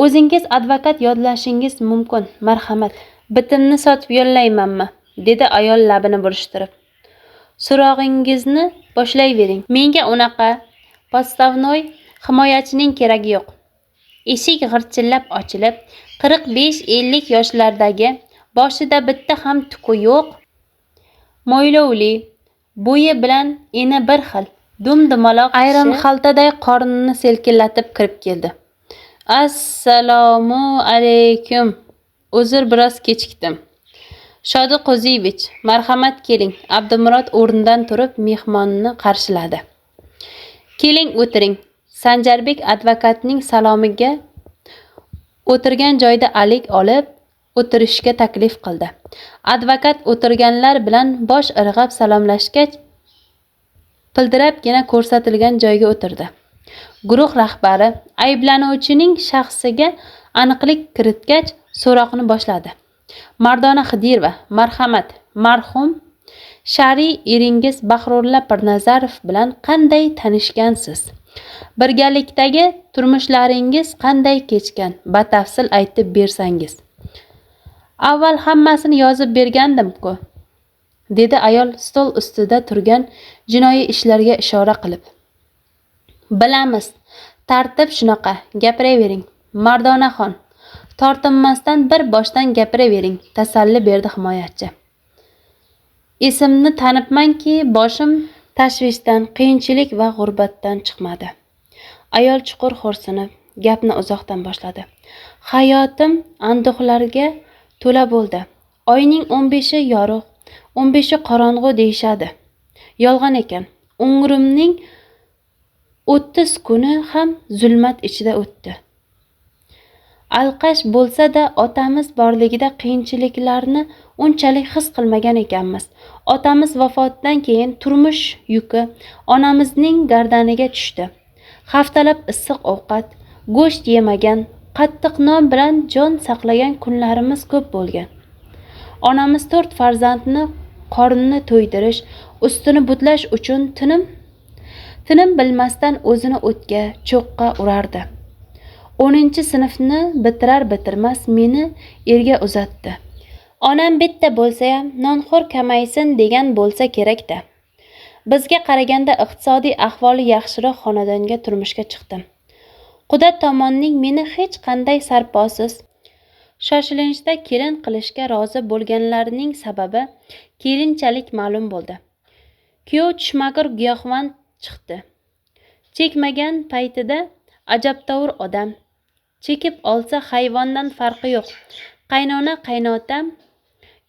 Speaker 2: o'zingiz advokat yodlashingiz mumkin. Marhamat. Bitimni sotib yollaymanmi? Dedi ayol labini burishtirib. So'rog'ingizni boshlayvering. Menga unaqa podstavnoy himoyachining keragi yo'q. Eshik g'irchillab ochilib, 45-50 yoshlardagi, boshida bitta ham tuki yo'q, mo'ylovli, bo'yi bilan eni bir xil, dum-dumaloq ayron xaltaday qornini selkillatib kirib keldi. Assalomu alaykum. Uzr, biroz kechikdim. Shodi Qo'ziyevich, marhamat keling. Abdumurod o'rnidan turib mehmonni qarshiladi. Keling, o'tiring. Sanjarbek advokatning salomiga o'tirgan joyda alik olib o'tirishga taklif qildi. Advokat o'tirganlar bilan bosh irg'ab salomlashgach, pildirabgina ko'rsatilgan joyga o'tirdi. Guruh rahbari ayblanuvchining shaxsiga aniqlik kiritgach, so'roqni boshladi. Mardona Xidirova, marhamat, marhum shariy eringiz Bahrulla Pirnazarov bilan qanday tanishgansiz? Birgalikdagi turmushlaringiz qanday kechgan? Batafsil aytib bersangiz. Avval hammasini yozib bergandim-ku, dedi ayol stol ustida turgan jinoiy ishlarga ishora qilib. Bilamiz, tartib shunaqa, gapiravering. Mardonaxon, tortinmasdan bir boshdan gapiravering, tasalli berdi himoyachi. Esimni tanibmanki, boshim tashvishdan, qiyinchilik va g'urbatdan chiqmadi. Ayol chuqur xo'rsinib, gapni uzoqdan boshladi. Hayotim anduhlarga to'la bo'ldi. Oyning 15i yorug', 15i qorong'u deyishadi. Yolg'on ekan. Umrimning 30 kuni ham zulmat ichida o'tdi. Alqash bo'lsa-da otamiz borligida qiyinchiliklarni unchalik his qilmagan ekanmiz. Otamiz vafotidan keyin turmush yuki onamizning gardaniga tushdi. Haftalab issiq ovqat, go'sht yemagan, qattiq non bilan jon saqlagan kunlarimiz ko'p bo'lgan. Onamiz 4 farzandni qornini to'ydirish, ustini butlash uchun tinim bilmasdan o'zini o'tga, cho'qqa urardi. 10-sinfni bitirar bitirmas meni erga uzatdi. Onam bitta bo'lsa-ham nonxo'r kamaysin degan bo'lsa kerak-da. Bizga qaraganda iqtisodiy ahvoli yaxshiroq xonadonga turmushga chiqdim. Quda tomonning meni hech qanday sarposiz, shoshilinchda kelin qilishga rozi bo'lganlarining sababi keyinchalik ma'lum bo'ldi. Kuyov tushmagur giyohvand chiqdi. Chekmagan paytida ajabtovur odam. Chekib olsa hayvondan farqi yo'q. Qaynona qaynotam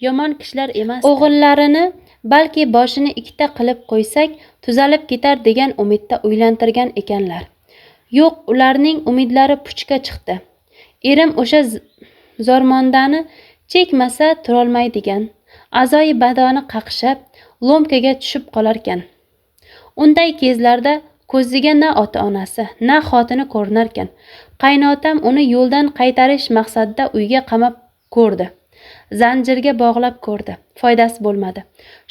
Speaker 2: yomon kishilar emas. O'g'illarini balki boshini ikkita qilib qo'ysak tuzalib ketar degan umidda uylantirgan ekanlar. Yo'q, ularning umidlari puchga chiqdi. Erim o'sha zormondani chekmasa turolmaydigan, a'zoyi badani qaqshab, lomkaga tushib qolarkan. Unday kezlarda ko'ziga na ota-onasi, na xotini ko'rinarkan. Qaynotam uni yo'ldan qaytarish maqsadida uyga qamab ko'rdi. Zanjirga bog'lab ko'rdi. Foydasi bo'lmadi.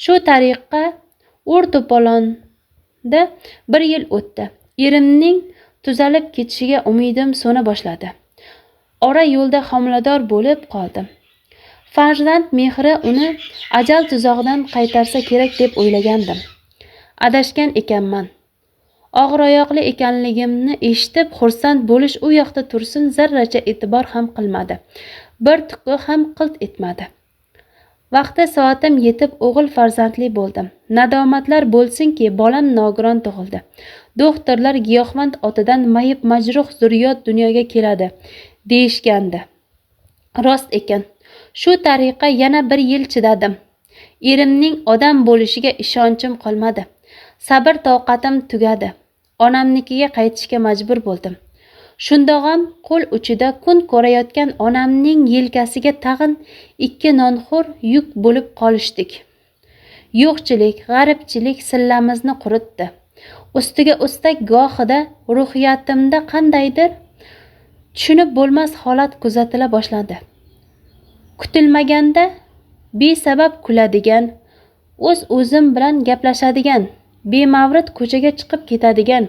Speaker 2: Shu tariqa to'polonda bir yil o'tdi. Erimning tuzalib ketishiga umidim so'na boshladi. Ora yo'lda homilador bo'lib qoldim. Farzand mehri uni ajal tuzog'idan qaytarsa kerak deb o'ylagandim. Adashgan ekanman. Og'iroyoqli ekanligimni eshitib xursand bo'lish u yoqda tursin, zarracha e'tibor ham qilmadi. Bir tuki ham qilt etmadi. Vaqti soatim yetib o'g'il farzandli bo'ldim. Nadomatlar bo'lsinki, bolam nogiron tug'ildi. Doktorlar giyohvand otidan mayib majruh zurriyot dunyoga keladi deyishgandi. Rost ekan. Shu tariqa yana bir yil chidadim. Erimning odam bo'lishiga ishonchim qolmadi. Sabr toqatim tugadi. Onamnikiga qaytishga majbur bo'ldim. Shundog'am qo'l uchida kun ko'rayotgan onamning yelkasiga tag'in 2 nonxo'r yuk bo'lib qolishdik. Yo'qchilik, g'aribchilik sillamizni quritdi. Ustiga ustak gohida ruhiyatimda qandaydir tushunib bo'lmas holat kuzatila boshladi. Kutilmaganda besabab kuladigan, o'z-o'zim bilan gaplashadigan, bemavrid ko'chaga chiqib ketadigan,